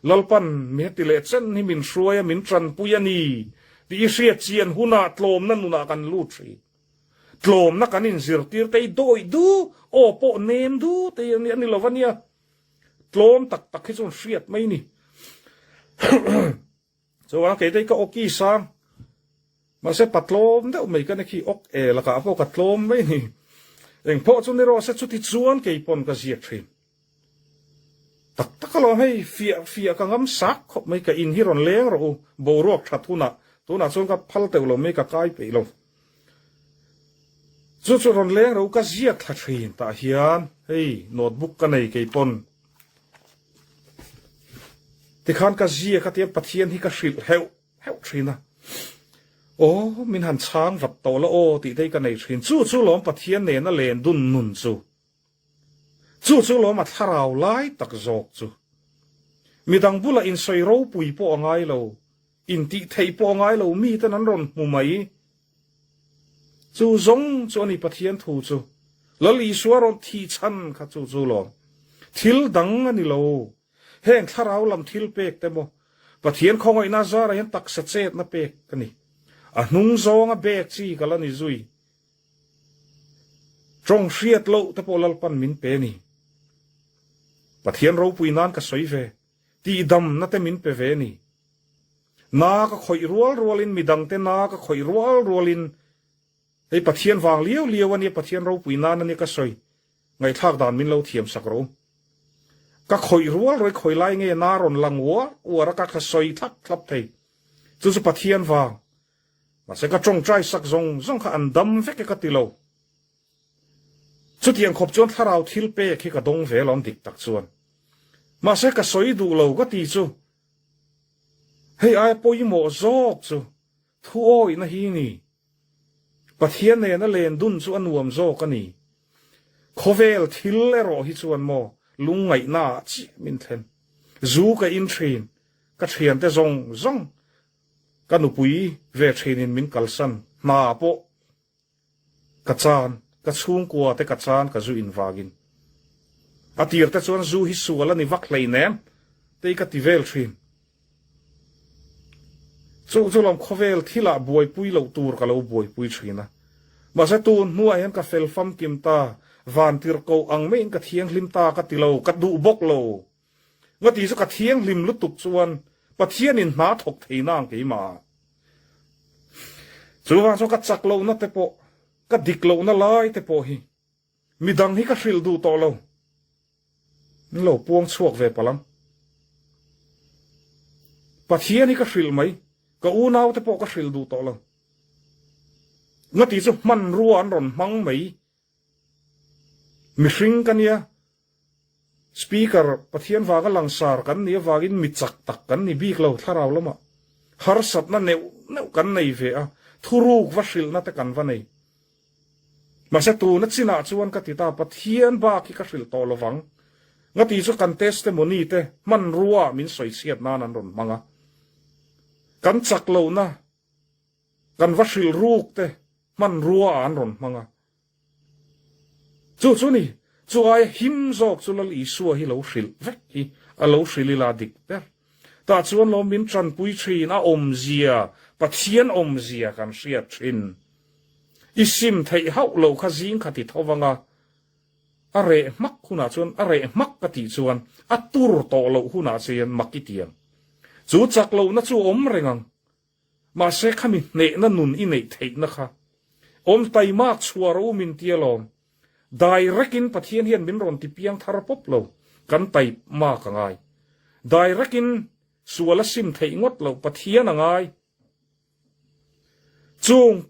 Lalpan mi heti leh chen hi min hruai a, min tanpui a ni tih i hriat chian hunah tlawmna nunah kan lut thin. Tlawmna kan inzirtir te hi dawih du, aw pawh nem du te hi a ni lo va nia. Tlawm tak tak hi chuan hriat mai ni. Chuvang kei te hi ka awki sang. Mahse pa tlawm deuh mai ka ni khi awk e lakah pawh ka tlawm mai ni. Eng pawh chu ni rawh se chuti chuan kei pawn ka ziak thin. Tak tak alawm hei fiah fiah ka ngam sak khawp mai ka in hi rawn leng rawh u boruak that hunah tunah chuan ka phal teuh lo mai ka kai peih lo. Chu chu rawn leng rawh u ka ziak thla thin tah hian hei notebook ka nei kei pawn tikhan ka ziak a tiang Pathian hi ka hrilh heuh heuh thin a aw min han chhang vat tawh la aw tih te hi ka nei thin chu chu lawm Pathian nena len dun nun chu. Chu chu lawm a thlarau lai tak zawk chu. Midang bulah insawi ropui pawh a ngai lo, intih theih pawh a ngai lo miten an rawn hmu mai. Chu zawng chu a ni Pathian thu chu. Lal Isua rawn thih chhan kha chu chu lawm. Thil dang a ni lo. Heng thlarau lam thil pek te maw Pathian khawngaihna zarah hian taksa chetna pek ka ni. A hnung zawnga bek chi ka la ni zui. Tawng hriat loh te pawh Lalpan min pe ni. Pathian ropui nan ka sawi ve, tihdamna te min pe ve ni. Na ka khawih rual rualin midangte na ka khawih rual rualin hei Pathian vang liau liau ania Pathian ropui nan ania ka sawi ngaihthlak dan min lo thiam sak rawh u. Ka khawih rual ruai khawi lai nge na rawn lang uar uar a ka ka sawi thlap thlap thei. Chu chu Pathian vang Mahse ka tawngtai sak zawng zawng kha an dam vek e ka ti lo. Chutiang khawp chuan thlarau thil pek hi ka dawng ve alawm dik tak chuan. Mahse ka sawi duh lo ka ti chu hei aia pawimawh zawk chu thu awihna hi ni. Pathian nena len dun chu a nuam zawk a ni. Khawvel thil erawh hi chuan maw lungngaihna ah chiah min thlen. Zu ka in thin, ka thiante zawng zawng Ka nupui ve thinin min kalsan hna pawh ka chan, ka chhungkua te ka chan ka zu in vangin. A tir te chuan zu hi sual a ni vak hleinem tei ka ti vel thin. Chu chu lam khawvel thilah buaipui loh tur ka lo buaipui thin a. Mahse tun hnuah hian ka fel famkim ta, vantirhkoh ang maiin ka thianghlim ta ka ti lo, ka duh bawk lo. Ngati chu ka thianghlim lutuk chuan Pathianin hna thawk thei nang keimah. Chuvang chuan ka chak lohna te pawh, ka dik lohna lai te pawh hi midang hi ka hrilh duh tawh lo. Min lo puang chhuak ve palh ang. Pathian hi ka hrilh mai, ka unau te pawh ka hrilh duh tawh lo. Ngati chu hmanrua an rawn hmang mai. Mihring ka nia, Speaker, Pathian vanga langsar kan nih avangin mi chak tak kan ni bik lo thlarau lamah harsatna neuh neuh kan nei ve a, thuruk va hrilhna te kan va nei. Mahse tuna chinah chuan ka ti ta, Pathian bak hi ka hrilh tawh lovang. Ngati chu kan testimony te hmanrua min sawichhiat nan an rawn hmang a. Kan chak lohna kan va hrilh ruk te hmanrua ah an rawn hmang a. Chu chu ni, chu aia him zawk chu Lal Isua hi lo hrilh vek hi a lo hrilh ila dik ber. Tah chuan lo min tanpui thin a awmzia, Pathian awmzia kan hriat thin. I sim theih hauh lo kha zing kha ti tho vang a, a reh hmak hunah chuan a reh hmak ka tih chuan a tur tawh loh hunah chuan mak i ti ang. Chu chak lohna chu a awm reng ang. Mahse khami hnehna nun i neih theihna kha awm taimak chhuah rawh u min ti alawm. Direct in Pathian hian min rawn ti piang thar pawp lo, kan taimak a ngai. Direct in sual a sim theih ngawt loh Pathian a ngai. Chung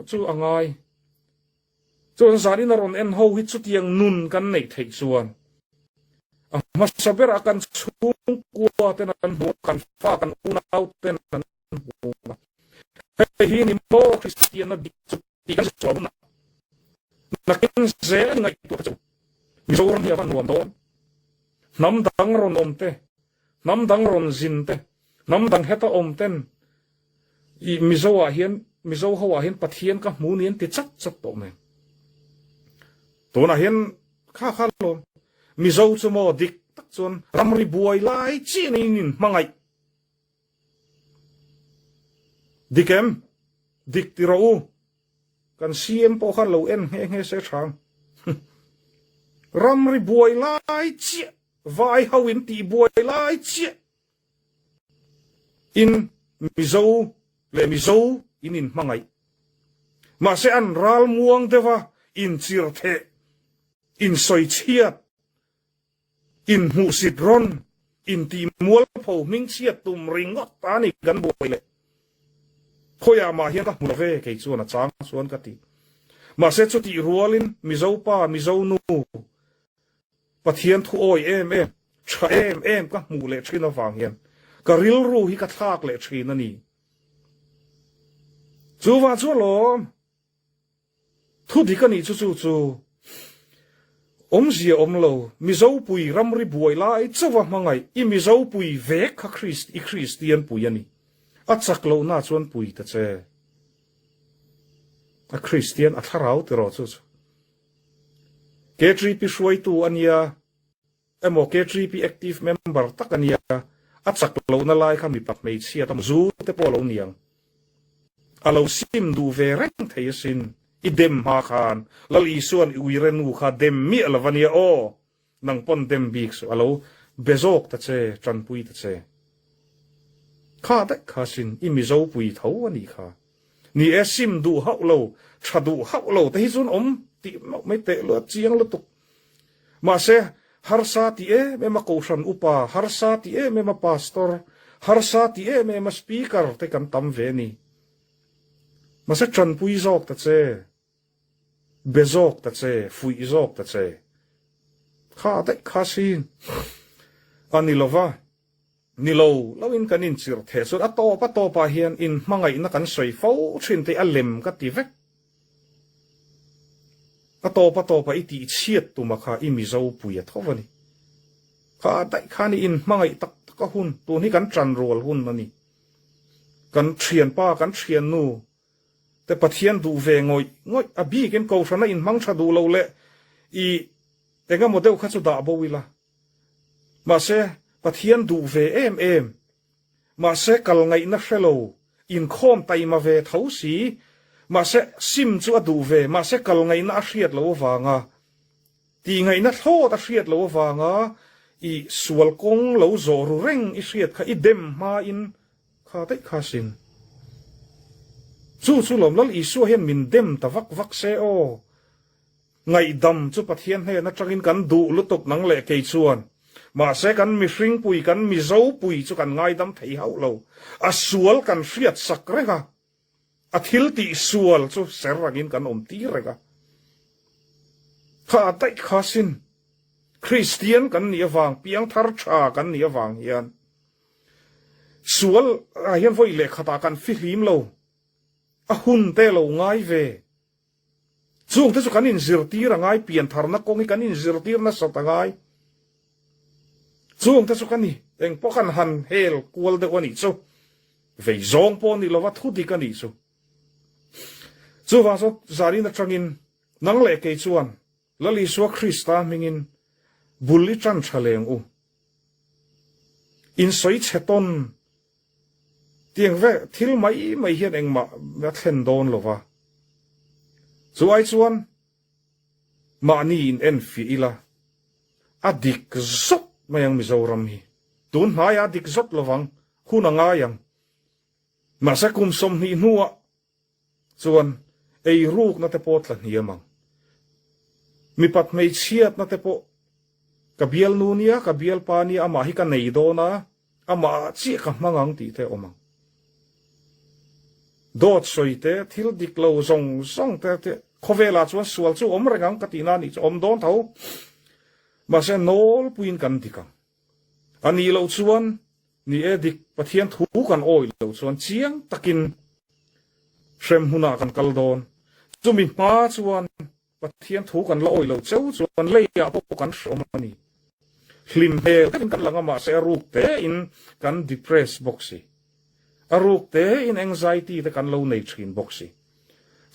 chu a ngai. Chuan zanin a rawn en ho hi chutiang nun kan neih theih chuan a hmasa berah kan chhungkua ten an hmu a, kan fa kan unau ten an hmu a. Hei hi ni maw Kristianna dik chu tih kan sawi hunah nakin zel ngaihtuah chu Mizoram hi a va nuam dawn. Hnam dang rawn awm te, hnam dang rawn zin te, hnam dang heta awm ten I Mizo ah hian Mizo ho ah hian Pathian ka hmu ni an ti chat chat tawh mai. Tunah hian kha kha lawm Mizo chu maw dik tak chuan ramri buai lai chiah in in hmangaih. Dik em? Dik ti rawh u. Kan CM pawh khan lo en nghe nghe se tha ang. Ramri buai lai chiah, vai ho in tih buai lai chiah in Mizo leh Mizo in in hmangaih. Mahse an ral muang deuh a, in chir theh, in sawi chhiat Inhmuhsit rawn intih mualpho hmingchhiat tum ringawt ta ni kan buai leh. Khawiah mah hian ka hmu lo ve kei chuan a chang chuan ka ti. Mahse chutih rualin Mizo pa, Mizo nu, Pathian thu awi em em, tha em em ka hmuh leh thin avang hian ka rilru hi ka thlak leh thin a ni. Chuvang chu alawm. Thu dik a nih chu chu chu awmzia awm lo, Mizo pui ramri buai lai chauha hmangaih i Mizo pui vek kha Krist i Kristian pui a ni. A chak lohna chuan pui ta che. A Kristian a thlarau tiraw chu chu. KTP hruaitu a nia. Emaw KTP active member tak a nia, a chak lohna lai kha mipa hmeichhia tam zu te pawh a lo niang. A lo sim duh ve reng thei asin, i dem hma khan Lal Isua'n i uire nu kha dem miah lo va nia aw, nang pawn dem bik suh, a lo be zawk ta che, tanpui ta che. Kha daih kha sin, i Mizo pui tho a nih kha. Ni e, sim duh hauh lo, tha duh hauh lo te hi chuan awm tih mauh mai teh luat chiang lutuk. Mahse, harsa ti em em a Kohhran upa, harsa ti em em a Pastor, harsa ti em em a Speaker te kan tam ve a ni. Mahse, tanpui zawk ta che, be zawk ta che, fuih zawk ta che. Kha daih kha sin a ni lova. Ni lo loin kan inchirh theh chuan a tawp a tawpah hian inhmangaihna kan sawi fo thin te a lem ka ti vek. A tawp a tawpah i tihchhiat tuma kha i Mizo pui a tho a ni. Kha daih khan i inhmangaih tak tak a hun, tun hi kan tanrual hun a ni. Kan thianpa, kan thiannu te Pathian duh ve ngawih ngawih a bikin Kohhrana inhmang tha duh lo leh i engemaw deuh kha chu dah bo ila. Mahse, Pathian duh ve em em. Mahse, kal ngaihna hre lo, inkhawm taima ve tho si. Mahse, sim chu a duh ve, mahse kal ngaihna a hriat loh avanga, tih ngaihna thlawt a hriat loh avanga i sual kawng lo zawh ru reng i hriat kha i dem hmain kha daih kha sin. Chu chu lawm Lal Isua hian min dem ta vak vak se aw. Ngaihdam chu Pathian hnen atangin kan duh lutuk nang leh kei chuan. Mahse kan mihringpui, kan Mizopui chu kan ngaidam thei hauh lo. A sual kan hriat sak reng a, a thil tih sual chu ser angin kan awm tir reng a. Kha a daih kha sin. Kristian kan nih avang, piangthar tha kan nih avang hian sual ah hian vawi leh khatah kan fihlim lo. A hun te lo ngai ve. Chungte chu kan inzirtir a ngai, piantharna kawng hi kan inzirtir nasat a ngai. Chungte chu ka ni, eng pawh kan han hel kual deuh a nih chu. Vei zawng pawh ni lova thu dik a nih chu. Chuvang chuan zanin atangin nang leh kei chuan Lal Isua Krista hmingin bul i tan tha leng u. Insawi chhe tawn Tiang ve thil mai mai hian engmah a thlen dawn lo va. Chu ai chuan mahni in en fiah ila, a dik zawt mai ang Mizoram hi. Tun hnaiah a dik zawt lovang, hun a ngai ang. Mahse kum 20 hnuah Chuan ei rukna te pawh tla hniam ang. Mipat hmeichhiatna te pawh ka bialnu nia, ka bialpa nia, amah hi ka nei dawn a, amah ah chiah ka hmang ang tih te a awm ang. Dawt sawi te, thil dik lo zawng zawng te te khawvelah chuan sual chu awm reng ang ka tihna a nih chu awm dawn tho. Mahse nawlpuiin kan dik ang. A nih loh chuan Ni e, dik Pathian thu kan awih loh chuan chiang takin hrem hunah kan kal dawn. Chumi hma chuan Pathian thu kan la awih lo cheu chuan leiah pawh kan hreawm a ni. Hlim hmel takin kan lang a, mahse a ruk tein kan depress bawk si. A ruk tein anxiety te kan lo nei thin bawk si.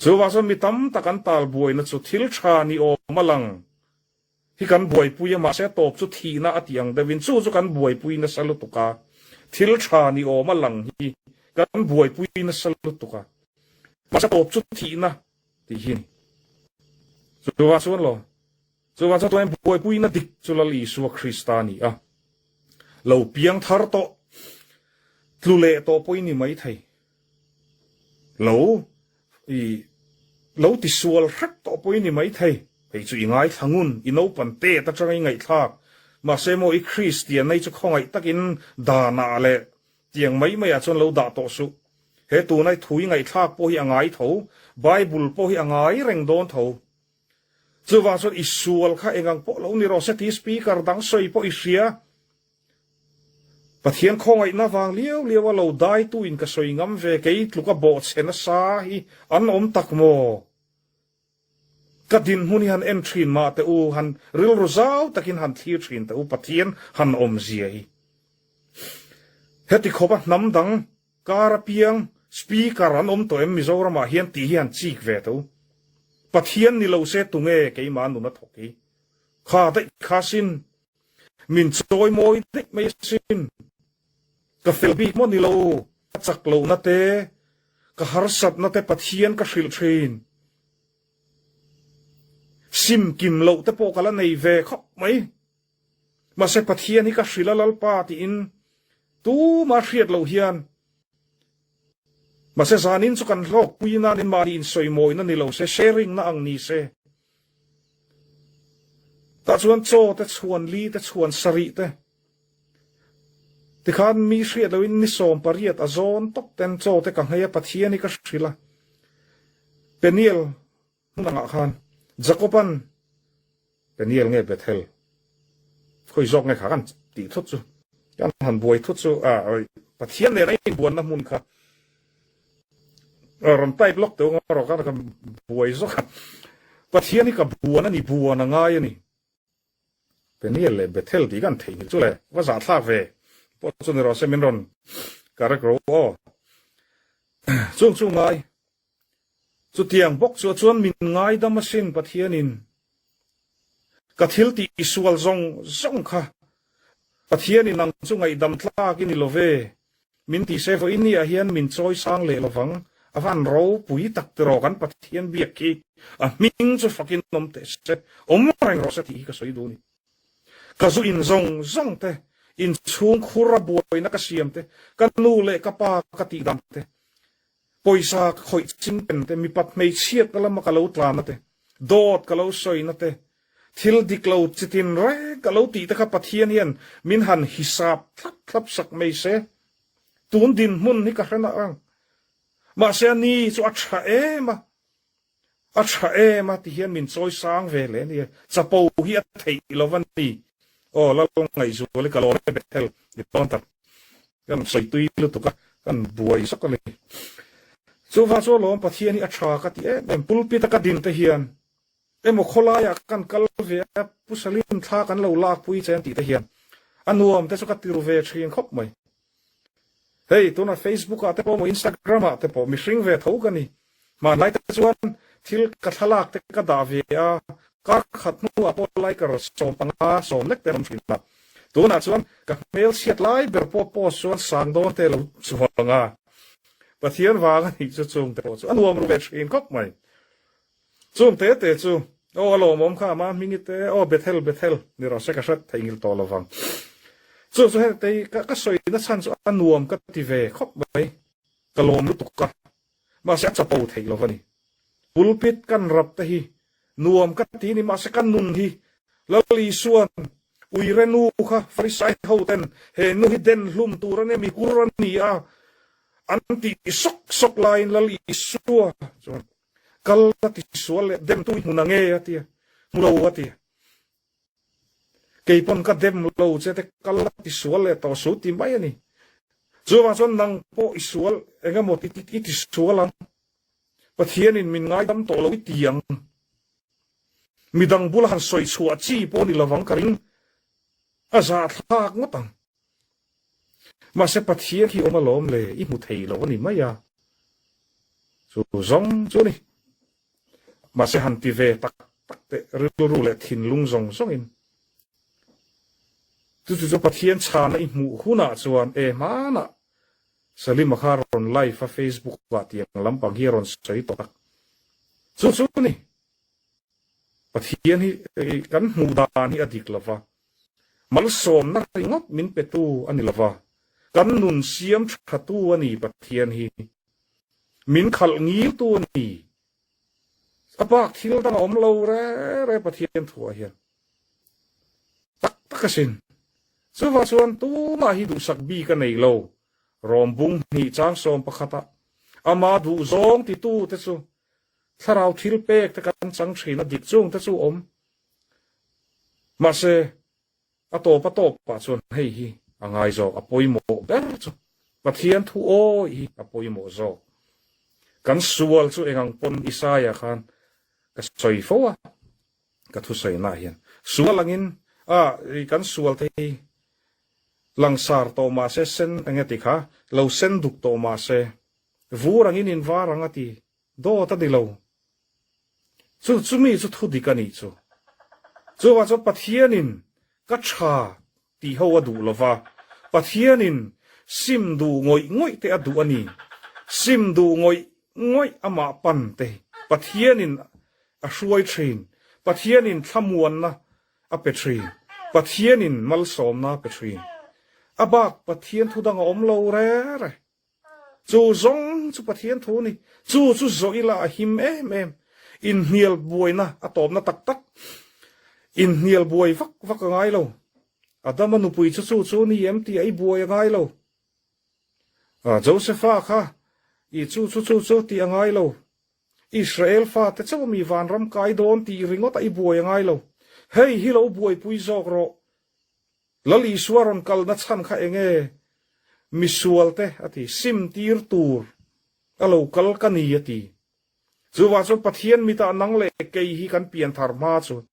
Chuvang chuan mi tam tak an tal buaina chu thil tha ni awm a lang. Hi kan buaipui a, mahse a tawp chu thihna a tih ang deuhin chu chu kan buaipui nasa lutuk a, thil tha ni awm a lang hi kan buaipui nasa lutuk a, mahse a tawp chu thihna. Tih hi a ni. Chuvang chuan lo, chuvang chuan tunah buaipuina dik chu Lal Isua Krista a ni a. Lo piang thar tawh, tlu leh tawh pawh i ni maithei. Lo i lo tisual hrep tawh pawh i ni maithei. Hei chu i ngaithla ngun, i naupan tet atanga i ngaihthlak. Mahse maw i Kristianna hi chu khawngaih takin danah leh Tiang mai maiah chuan lo dah tawh suh. He tunai thui ngaihthlak pawh hi a ngai tho, Bible pawh hi a ngai reng dawn tho. Chuvang chuan i sual kha engang pawh lo ni rawh se ti speaker dang sawi pawh i hria. Pathian khawngaihna vang liau liau a lo daitu in ka sawi ngam ve kei tluka bawhchhe nasa hi an awm tak maw? Ka dinhmun hi han en thin mah teh u, han rilru zau takin han thlir thin teh u, Pathian han awmzia hi. Heti khawpa hnam dang kar apiang Speaker an awm tawh em Mizoramah hian tih hi han chik ve teh u. Pathian ni lo se tunge keimah nun a thawk hi? Kha daih kha sin Min chawi mawi daih mai asin. Ka fel bik maw ni lo, ka chak lohna te, ka harsatna te Pathian ka hrilh thin. Sim kim loh te pawh ka la nei ve khawp mai. Mahse Pathian hi ka hrilh a Lalpa tiin tuma hriat loh hian Mahse zanin chu kan hlawkpui nanin mahni insawimawina ni lo se, sharing na ang ni se. Tah chuan chaw te, chhuan li te, chhuan sarih te tikhan mi hriat loin ni 18 a zawn tawp ten chaw te ka nghei a, Pathian hi ka hrilh a. Peniel hmun angah khan Jakoban Peniel nge Bethel khawi zawk nge kha kan tih thut chu kan han buai thut chu a Pathian nen a inbuanna hmun kha rawn type lawk teuh ang rawh ka buai zawk a Pathian hi ka buan a ni buan a ngai a ni Peniel leh Bethel tih kan theihnghilh chu le va zahthlak ve pawh chu ni rawh se min rawn correct ro aw chung chu ngai Chutiang bawk chu chuan min ngaidam asin Pathianin ka thil tih sual zawng zawng kha Pathianin nang chu ngaihdam tlak i ni lo ve, min ti se vawiin ni ah hian min chawi sang leh lovang, a van ropui tak tiraw kan Pathian biak khi a hming chu fakin awm teh se, awm reng rawh se tih hi ka sawi duh a ni. Ka zu in zawng zawng te, inchhung khur a buaina ka siam te, ka nu leh ka pa ka tih dan te, Pawisa ka khawih ching pen te, mipat hmeichhiatna lama ka lo tlana te, dawt ka lo sawina te, thil dik lo chitin reng ka lo tih te kha Pathian hian min han hisap thlap thlap sak mai se. Tun dinhmun hi ka hre nak ang. Mahse a ni chu a tha em a, a tha em a ti hian min chawi sang ve hle a ni. Chapo hi a theih lo va ni. Aw Lal Ngaihzuali ka lawm e Bethel ni dawn tak. Kan sawi tui lutuk a, kan buai zawk a ni. Chuvang chu alawm Pathian hi a tha ka ti em em. Pulpit a ka din te hian emaw khawlaiah kan kal ve a, Pu Salim thla kan lo lakpui che an tih te hian a nuam te chu ka tir ve thin khawp mai. Hei tunah Facebook ah te pawh emaw Instagram ah te pawh mihring ve tho ka ni. Hmanlai te chuan thil ka thlalak te ka dah ve a, kar khat hnuah pawh liker 15 sawm lek te an awm thin a. Tunah chuan ka hmel chhiat lai ber pawh post chuan sang dawn te lo chuang a. Pathian vang a nih chu chung te pawh chu a nuam ru ve thin khawp mai. Chung te te chu, aw a lawmawm kha ama hmingi te, aw Bethel Bethel ni rawh se ka hret theihnghilh tawh lo vang. Chu chu hei tei ka ka sawi na chhan chu a nuam ka ti ve khawp mai, ka lawm lutuk a, mahse a chapo theih lo va ni. Pulpit kan rap te hi nuam ka ti ni mahse ka nun hi Lal Isuan uire nu kha Farisai ho ten he nu hi den hlum tur a nia mi hur a ni a an tih sawk sawk laiin Lal Isua chuan Kal a ti sual leh dem tu i hmun ang e a ti a, hmu lo a ti. Kei pawn ka dem lo che te kal a ti sual leh tawh su ti mai a ni. Chuvang chuan nang pawh i sual eng emaw ti i ti sual ang. Pathianin min ngaidam tawh lo i ti ang. Midang bula han sawi chhuah chi pawh ni lovang ka ring. A zahthlak ngawt ang. Mahse Pathian hi awm alawm le, i hmu thei lo a ni mai a. Chu zawng chu a ni. Mahse han ti ve tak tak teh rilru leh thinlung zawng zawngin. Chu chu chu Pathian chhana i hmuh hunah chuan e hmanah Salima kha rawn live a Facebook ah tiang lampang hi a rawn sawi tawh tak. Chu chu ni. Pathian hi kan hmuh dan hi a dik lo va, malsawmna ringawt min petu a ni lo va, kan nun siam thatu a ni Pathian hi. Min khalh ngiltu a ni. A bak thil dang a awm lo re re Pathian thuah hian. Tak tak asin. Chuvang chuan tumah hi duhsak bik a nei lo. Rawm bung hnih chang 11ah ama duhzawng titute chu thlarau thil pek te kan chang thin a dik chung te chu awm. Mahse, a tawp a tawp ah chuan hei hi a ngai zawk, a pawimawh ber chu Pathian thu awi hi a pawimawh zawk. Kan sual chu engang pawn Isaia khan ka sawi fo a, ka thusawi nah hian sual angin a kan sual te hi langsar tawh mahse sen enge ti kha lo sen duk tawh mahse vur angin in var ang a ti dawt a ni lo chu chumi chu thu dik a nih chu chuvang chuan Pathianin ka tha tih ho a duh lova Pathianin sim duh ngawih ngawih te a duh a ni sim duh ngawih ngawih amah pan te Pathianin a hruai thin, Pathianin thlamuanna a pe thin, Pathianin malsawmna a pe thin. A bak Pathian thu dang a awm lo re re. Chu zawng chu Pathian thu a ni. Chu chu zawh ila a him em em. Inhnial buaina a tawpna tak tak. Inhnial buai vak vak a ngai lo. Adama nupui chu chu chu ni em tih a i buai a ngai lo. Josepha kha i chu chu chu chu tih a ngai lo. Israel fate chauh mi vanram kai dawn tih ringawt a i buai a ngai lo. Hei hi lo buaipui zawk rawh. Lal Isua rawn kalna chhan kha enge? Misualte a ti, sim tir tur a lo kal ka ni a ti. Chuvang chuan Pathian mitah nang leh kei hi kan pianthar hma chuan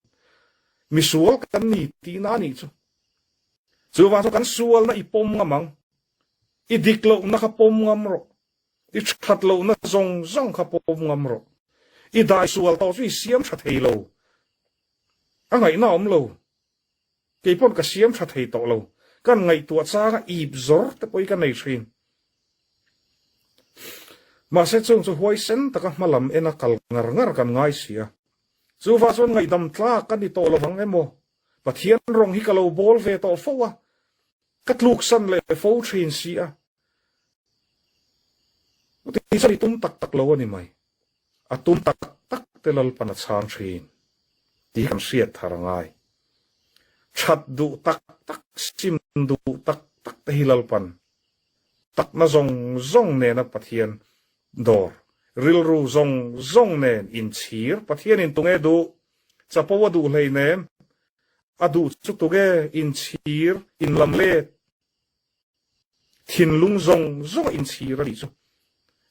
misual kan ni tihna a nih chu. Chuvang chuan kan sualna i pawm ngam ang. I dik lohna kha pawm ngam rawh. I that lohna zawng zawng kha pawm ngam rawh. I dai sual tawh chu i siam tha thei lo. A ngaihna awm lo. Kei pawn ka siam tha thei tawh lo. Kan ngaihtuah changa ip zawr te pawh hi ka nei thin. Mahse chung chu huaisen taka hma lam ena kal ngar ngar kan ngai si a. Chuvah chuan ngaihdam tlak ka ni tawh lovang emaw? Pathian rawng hi ka lo bawl ve tawh fo a. Ka tluksan leh fo thin si a. Ti chuan i tum tak tak lo a ni mai. A tum tak tak te Lalpan a chhang thin tih kan hriat thar a ngai. That duh tak tak, sim duh tak tak te hi Lalpan takna zawng zawng nena Pathian dawr, rilru zawng zawng nen inchhir Pathianin tunge duh, chapo a duh hleinem, a duh chu tunge inchhir, inlamlet Thinlung zawng zawng a inchhir a nih chu.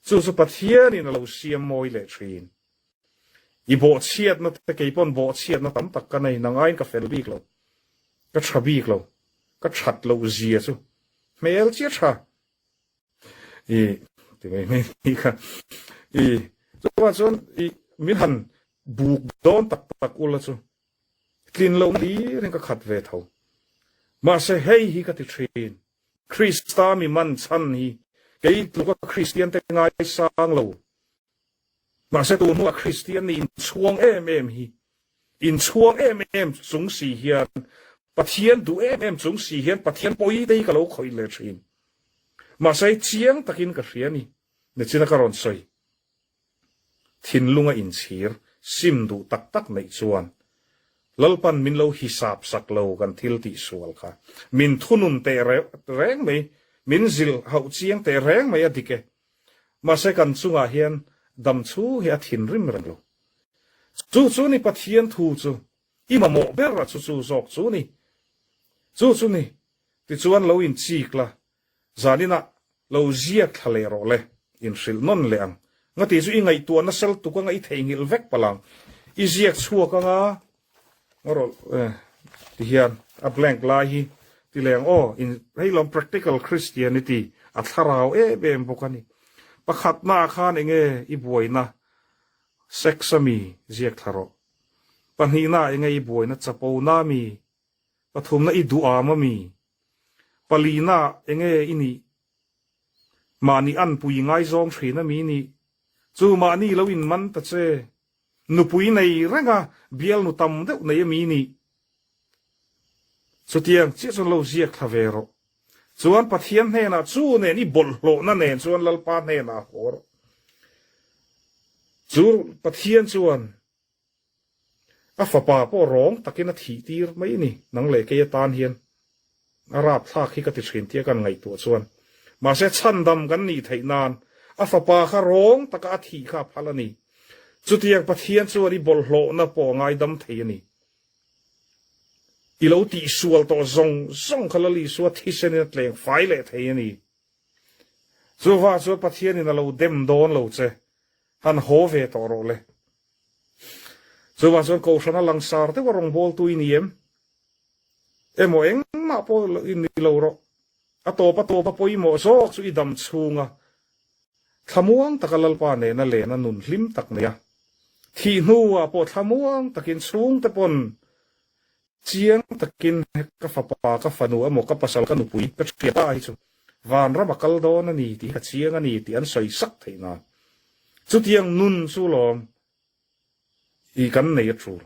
Chu chu Pathianin a lo siam mawi leh thin. I bawhchhiatna te kei pawn bawhchhiatna tam tak ka nei, nang aiin ka fel bik lo, ka tha bik lo, ka that loh zia chu hmel chiah tha. I ti mai mai ni kha. I chuvang chuan i min han buk dawn tak tak ula chu Tlin loh hlir in ka khat ve tho. Mahse hei hi ka ti thin, Krista mi man chhan hi kei tluka Kristian te ngaisang lo. Mahse tun hnuah Kristian nih inchhuang em em hi, inchhuang em em chung si hian, Pathian duh em em chung si hian Pathian pawi te hi ka lo khawih leh thin. Mahse hei chiang takin ka hria ni, nichin a ka rawn sawi. Thinlunga inchhir sim duh tak tak neih chuan Lalpan min lo hisap sak lo kan thil tih sual kha. Min thunun teh reng mai, min zilh hauh chiang teh reng mai a dik e. Mahse kan chungah hian dam chhung hi a thinrim reng lo. Chu chu ni Pathian thu chu i mamawh ber a chu chu zawk chu ni. Chu chu ni tichuan lo inchik la Zaninah lo ziak thla leh rawh le, inhrilh nawn leh ang. Ngati chu i ngaihtuah nasal tuk anga i theihnghilh vek palh ang. I ziak chhuak anga rawh ti hian a blank lai hi ti leh ang aw, in hei lawm practical Christianity a thlarau em em bawk a ni. Pakhatna ah khan enge i buaina sex a mi ziak thla rawh. Pahnihna ah enge i buaina chapo na mi Pathumna i duham a mi? Palina enge i nih? Mahni anpui ngaizawng thin a mi nih? Chu mahni lo in man ta che. Nupui nei reng a, bialnu tam deuh nei ami nih? Chutiang chiah chuan lo ziak thla ve rawh. Chuan Pathian hnenah chu nen i bawlhhlawhna nen chuan Lalpa hnenah haw rawh. Chu Pathian chuan a fapa pawh rawng takin a thih tir mai a ni, nang leh kei atan hian a rapthlak hi ka ti thin tia kan ngaihtuah chuan. Mahse chhandam kan nih theih nan a fapa kha rawng taka a thih kha a phal a ni. Chutiang Pathian chuan i bawlhhlawhna pawh a ngaidam thei a ni. I lo tihsual tawh zawng zawng kha Lal Isua thisenin a tleng fai leh thei a ni. Chuvang chuan Pathianin a lo dem dawn lo che, han haw ve tawh rawh le. Chuvang chuan Kohhrana langsar deuha rawngbawltu i ni em? Emaw engmah pawh i ni lo rawh. A tawp a tawp a pawimawh zawk chu i dam chhunga Thlamuang taka Lalpa nena lena nun hlim tak nei a, thih hnuah pawh thlamuang takin chhungte pawn chiang takin ka fapa, ka fanu emaw ka pasal, ka nupui, ka thian ta hi chu vanram a kal dawn a ni tih hi ka chiang a ni tih an sawi sak theih nan chutiang nun chu lawm i kan nei a tul.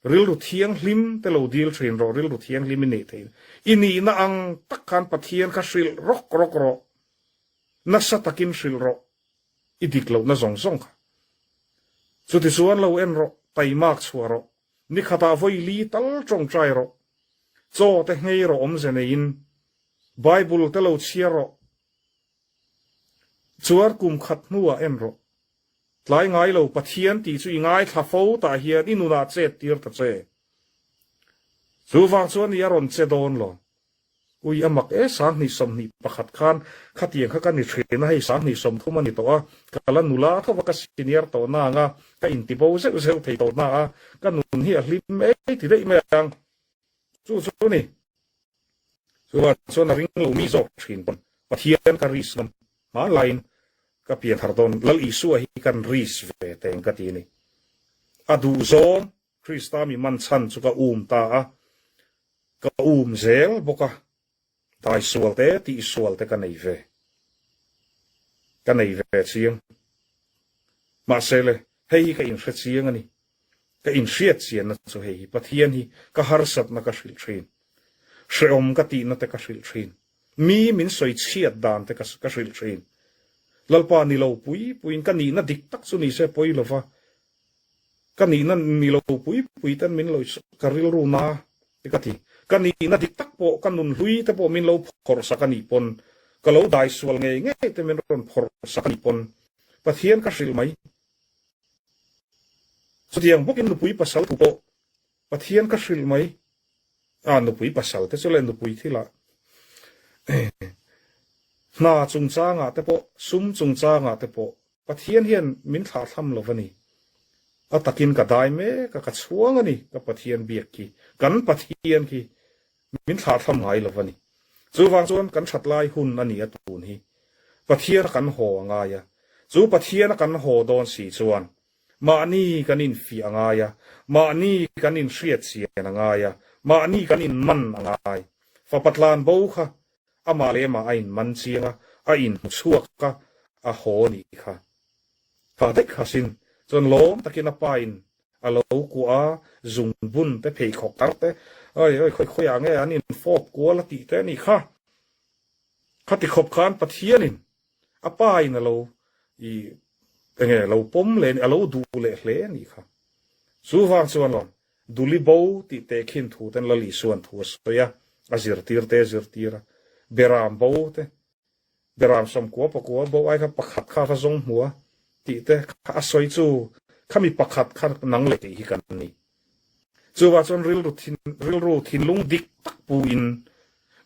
Rilru thianghlim te lo dil thin rawh, rilru thianghlim i neih theih i nihna ang tak khan Pathian kha hrilh rawk rawk rawh. Nasa takin hrilh rawh, i dik lohna zawng zawng kha. Chutichuan lo en rawh, taimak chhuah rawh, nikhatah vawi li tal tawngtai rawh, chaw te nghei rawh awmze neiin, Bible te lo chhiar rawh, chuan kum khat hnuah en rawh. Tlai ngai lo Pathian tih chu i ngaithla fo tah hian i nunah chet tir ta che. Chuvang chuan i a rawn che dawn lo. Ui a mak e, 2021 khan khatiang kha ka ni thin a, hei 2030 a ni tawh a, ka la nula tho va, ka senior tawh na ang a, ka intibo zeuh zeuh thei tawh na a, ka nun hi a hlim ei ti daih mai ang. Chu chu a ni. Chuvang chuan a ring lo mi zawk thin pawn Pathian ka risk ngam hmanlaiin ka pian thar dawn, Lal Isua hi kan risk ve teng ka ti a ni. A duhzawng Krista mi man chhan chu ka um ta a, ka um zel bawk a, dai sual te tih sual te ka nei ve, ka nei ve chiang. Mahse le, hei hi ka inhre chiang a ni, ka inhriat chianna chu hei hi, Pathian hi ka harsatna ka hrilh thin, hrehawm ka tihna te ka hrilh thin, mi min sawi chhiat dan te ka hrilh thin. Lalpa ni lo pui puiin ka nihna dik tak chu ni se pawi lova, Ka nihna ni lo pui pui ten min lo ka rilru na te ka ti. Ka nihna dik tak pawh ka nun hlui te pawh min lo phawrh sak a nih pawn, ka lo dai sual ngei ngei te min rawn phawrh sak a nih pawn Pathian ka hrilh mai. Chutiang bawkin nupui pasal thu pawh Pathian ka hrilh mai. A nupui pasal te chu leh nupui thilah hna chungchangah te pawh sum chungchangah te pawh Pathian hian min thlahthlam lo a ni. A takin ka dai mek a, ka chhuang a ni, ka Pathian biak khi, kan Pathian khi min thlahthlam ngai lo a ni. Chuvang chuan kan that lai hun a ni a tun hi. Pathian a kan haw a ngai a, chu Pathian a kan haw dawn si chuan mahni kan infiah a ngai a, mahni kan inhriat chian a ngai a, mahni kan inman a ngai. Fapa tlan bo kha Amah leh amah a inman chiang a, a inhmu chhuak a, a haw a nih kha. Kha daih kha sin chuan lawm takin a pa in a lo kuah a, zungbun te pheikhawk tar te, oi oi khawi khawi ah nge an infawp kual a tih te a nih kha. Khati khawp khan Pathianin a pa in a lo i enge lo pawm leh a lo duh leh hle a nih kha. Chuvang chuan lawm Duli bo tih tehkhin thu ten Lal Isuan thu a sawi a, a zirtir te a zirtir a. Beram bo te, Beram 90 pakua bo ai kha pakhat kha va zawng hmu a tih te kha a sawi chu khami pakhat kha nang leh tih hi kan ni. Chuvah chuan rilru thin rilru thinlung dik tak pu in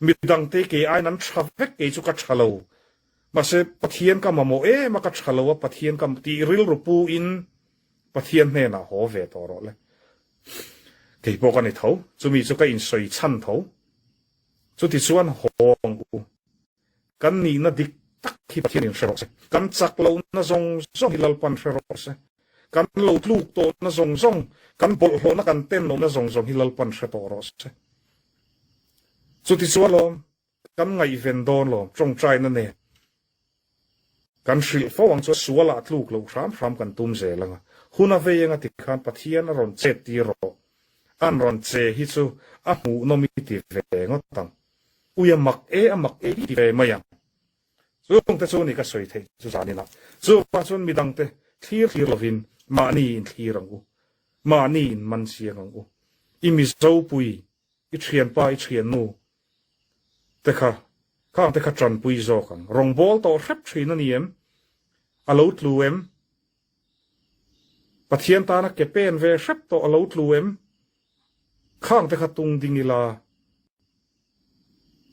midangte kei aiin an tha vek kei chu ka tha lo. Mahse Pathian ka mamawh em a ka tha lo a Pathian ka tih rilru pu in Pathian hnenah haw ve tawh rawh le. Kei pawh ka ni tho, chumi chu ka insawi chhan tho. Chuti chuan haw ang u. Kan nihna dik tak hi Pathianin hre rawh se. Kan chak lohna zawng zawng hi Lalpan hre rawh se. Kan lo tluk tawhna zawng zawng, kan bawlhhlawhna kan ten lohna zawng zawng hi Lalpan hre tawh rawh se. Chuti chuan lawm, kan ngaihven dawn lawm, tawngtaina nen kan hrilh fo ang chuan sualah tluk loh hram hram kan tum zel ang a. Hun a vei anga tikhan Pathian a rawn chet tir rawh. An rawn che hi chu a hmuhnawm i ti ve ngawt ang. Ui a mak e a mak e i ti ve mai ang. Chungte chu ni ka sawi theih chu zanin ah. Chuvang chuan midangte thlir thlir lovin mahni in thlir ang u. Mahni in man chiang ang u. I Mizopui, i thianpa, i thiannu te kha, khang te kha tanpui zawk ang. Rawngbawl tawh hrep thin a ni em? A lo tlu em? Pathian tana ke pen ve hrep tawh a lo tlu em? Khang te kha tung ding ila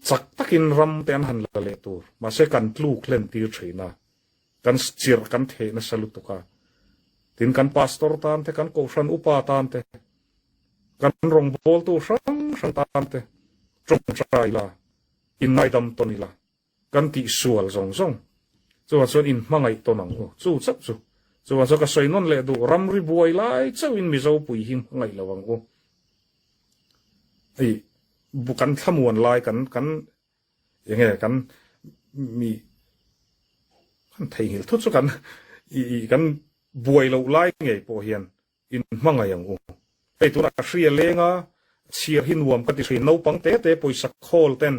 chak takin ram te an han la leh tur. Mahse kan tluk hlen tir thin a, kan chirh kan theh nasa lutuk a. Tin kan pastor tan te, kan kohhran upa tan te, kan rawngbawltu hrang hrang tan te tawngtai ila, inngaidam tawn ila. Kan tih sual zawng zawng chuvang chuan in hmangaih tawn ang u. Chu chauh chu. Chuvang chuan ka sawi nawn leh duh, ramri buai lai chauhin Mizo pui hi hmangaih lo ang u. Hei bu kan thlamuan lai kan kan enge kan mi kan theihnghilh thut chu kan i i kan buai loh lai ngei pawh hian In hmangaih ang u. Hei tunah ka hria leng a, chhiar hi nuam ka ti thin. Naupang te te pawisa khawl ten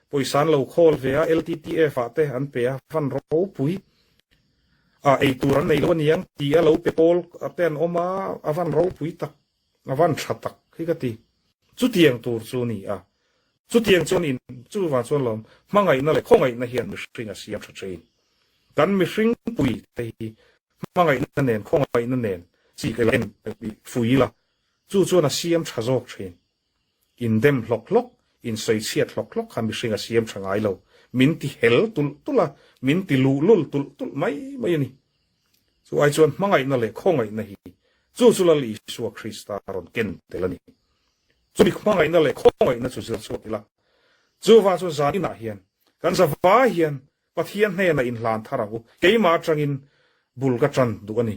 pawisa an lo khawl ve a, LTTF ah te an pe a, van ropui a ei tur an nei lo aniang ti a lo pe pawl te an awm a, a van ropui tak, a van tha tak hi ka ti. Chutiang tur chu ni a, chutiang chuan in chuvang chuan lawm hmangaihna leh khawngaihna hian mihring a siam tha thin. Kan mihring pui te hi Hmangaihna nen, khawngaihna nen chi ka la en fui ila, chu chuan a siam tha zawk thin. Indem hlawk hlawk, insawichhiat hlawk hlawk kha mihring a siam tha ngai lo. Min ti hel tulh tulh a, min ti luhlul tulh tulh mai mai a ni. Chu ai chuan hmangaihna leh khawngaihna hi chu chu Lal Isua Krista rawn ken tel a ni. Chumi hmangaihna leh khawngaihna chu zir chhuak ila, chuvang chuan zan inah hian kan zavai hian Pathian hnenah inhlan thar ang u. Keimah atangin bul ka tan duh a ni.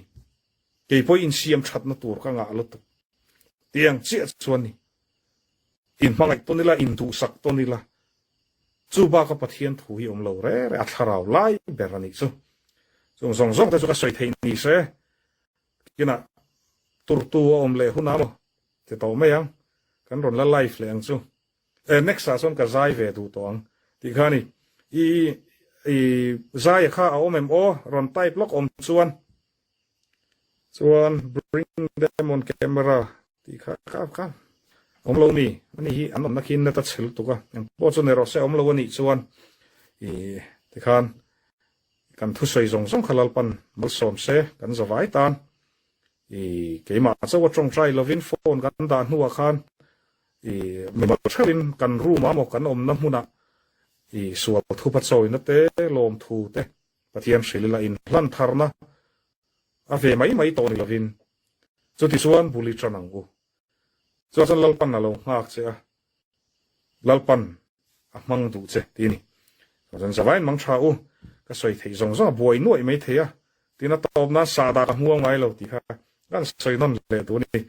Kei pawh insiam thatna tur ka ngah lutuk. Tiang chiah chuan ni. Inhmangaih tawn ila, induhsak tawn ila. Chu baka Pathian thu hi awm lo re re, a thlarau lai ber a nih chu. Chung zawng zawng te chu ka sawi theih ni se. Kinah turtu a awm leh hunah maw ti tawh mai ang. Kan rawn la live leh ang chu. E next ah chuan ka zai ve duh tawh ang tih kha a ni. I i zaia kha a awm em aw rawn type lawk awm chuan chuan bring them on camera tih kha kha kha awm lo mi ani hi an awmna khi net a chhe lutuk a eng pawh chu ni rawh se awm lo a nih chuan i tikhan kan thusawi zawng zawng kha Lalpan malsawm se kan zavai tan i keimah chauh a tawngtai lovin phone kan dah hnuah khan I mimal theuhin kan room ah maw kan awmna hmunah i sual thupa chawina te, lawmthu te Pathian hrilh ila inhlan tharna a ve mai mai tawh ni lovin chuti chuan bul i tan ang u. Chuan chuan Lalpan a lo nghak che a, Lalpan a hmang duh che ti ni. Chuan chuan zavain mang tha u, ka sawi theih zawng zawng a buai nuaih mai thei a, tin a tawp nan sahdah ka hmuang ngai lo tih kha kan sawi nawn leh duh a ni.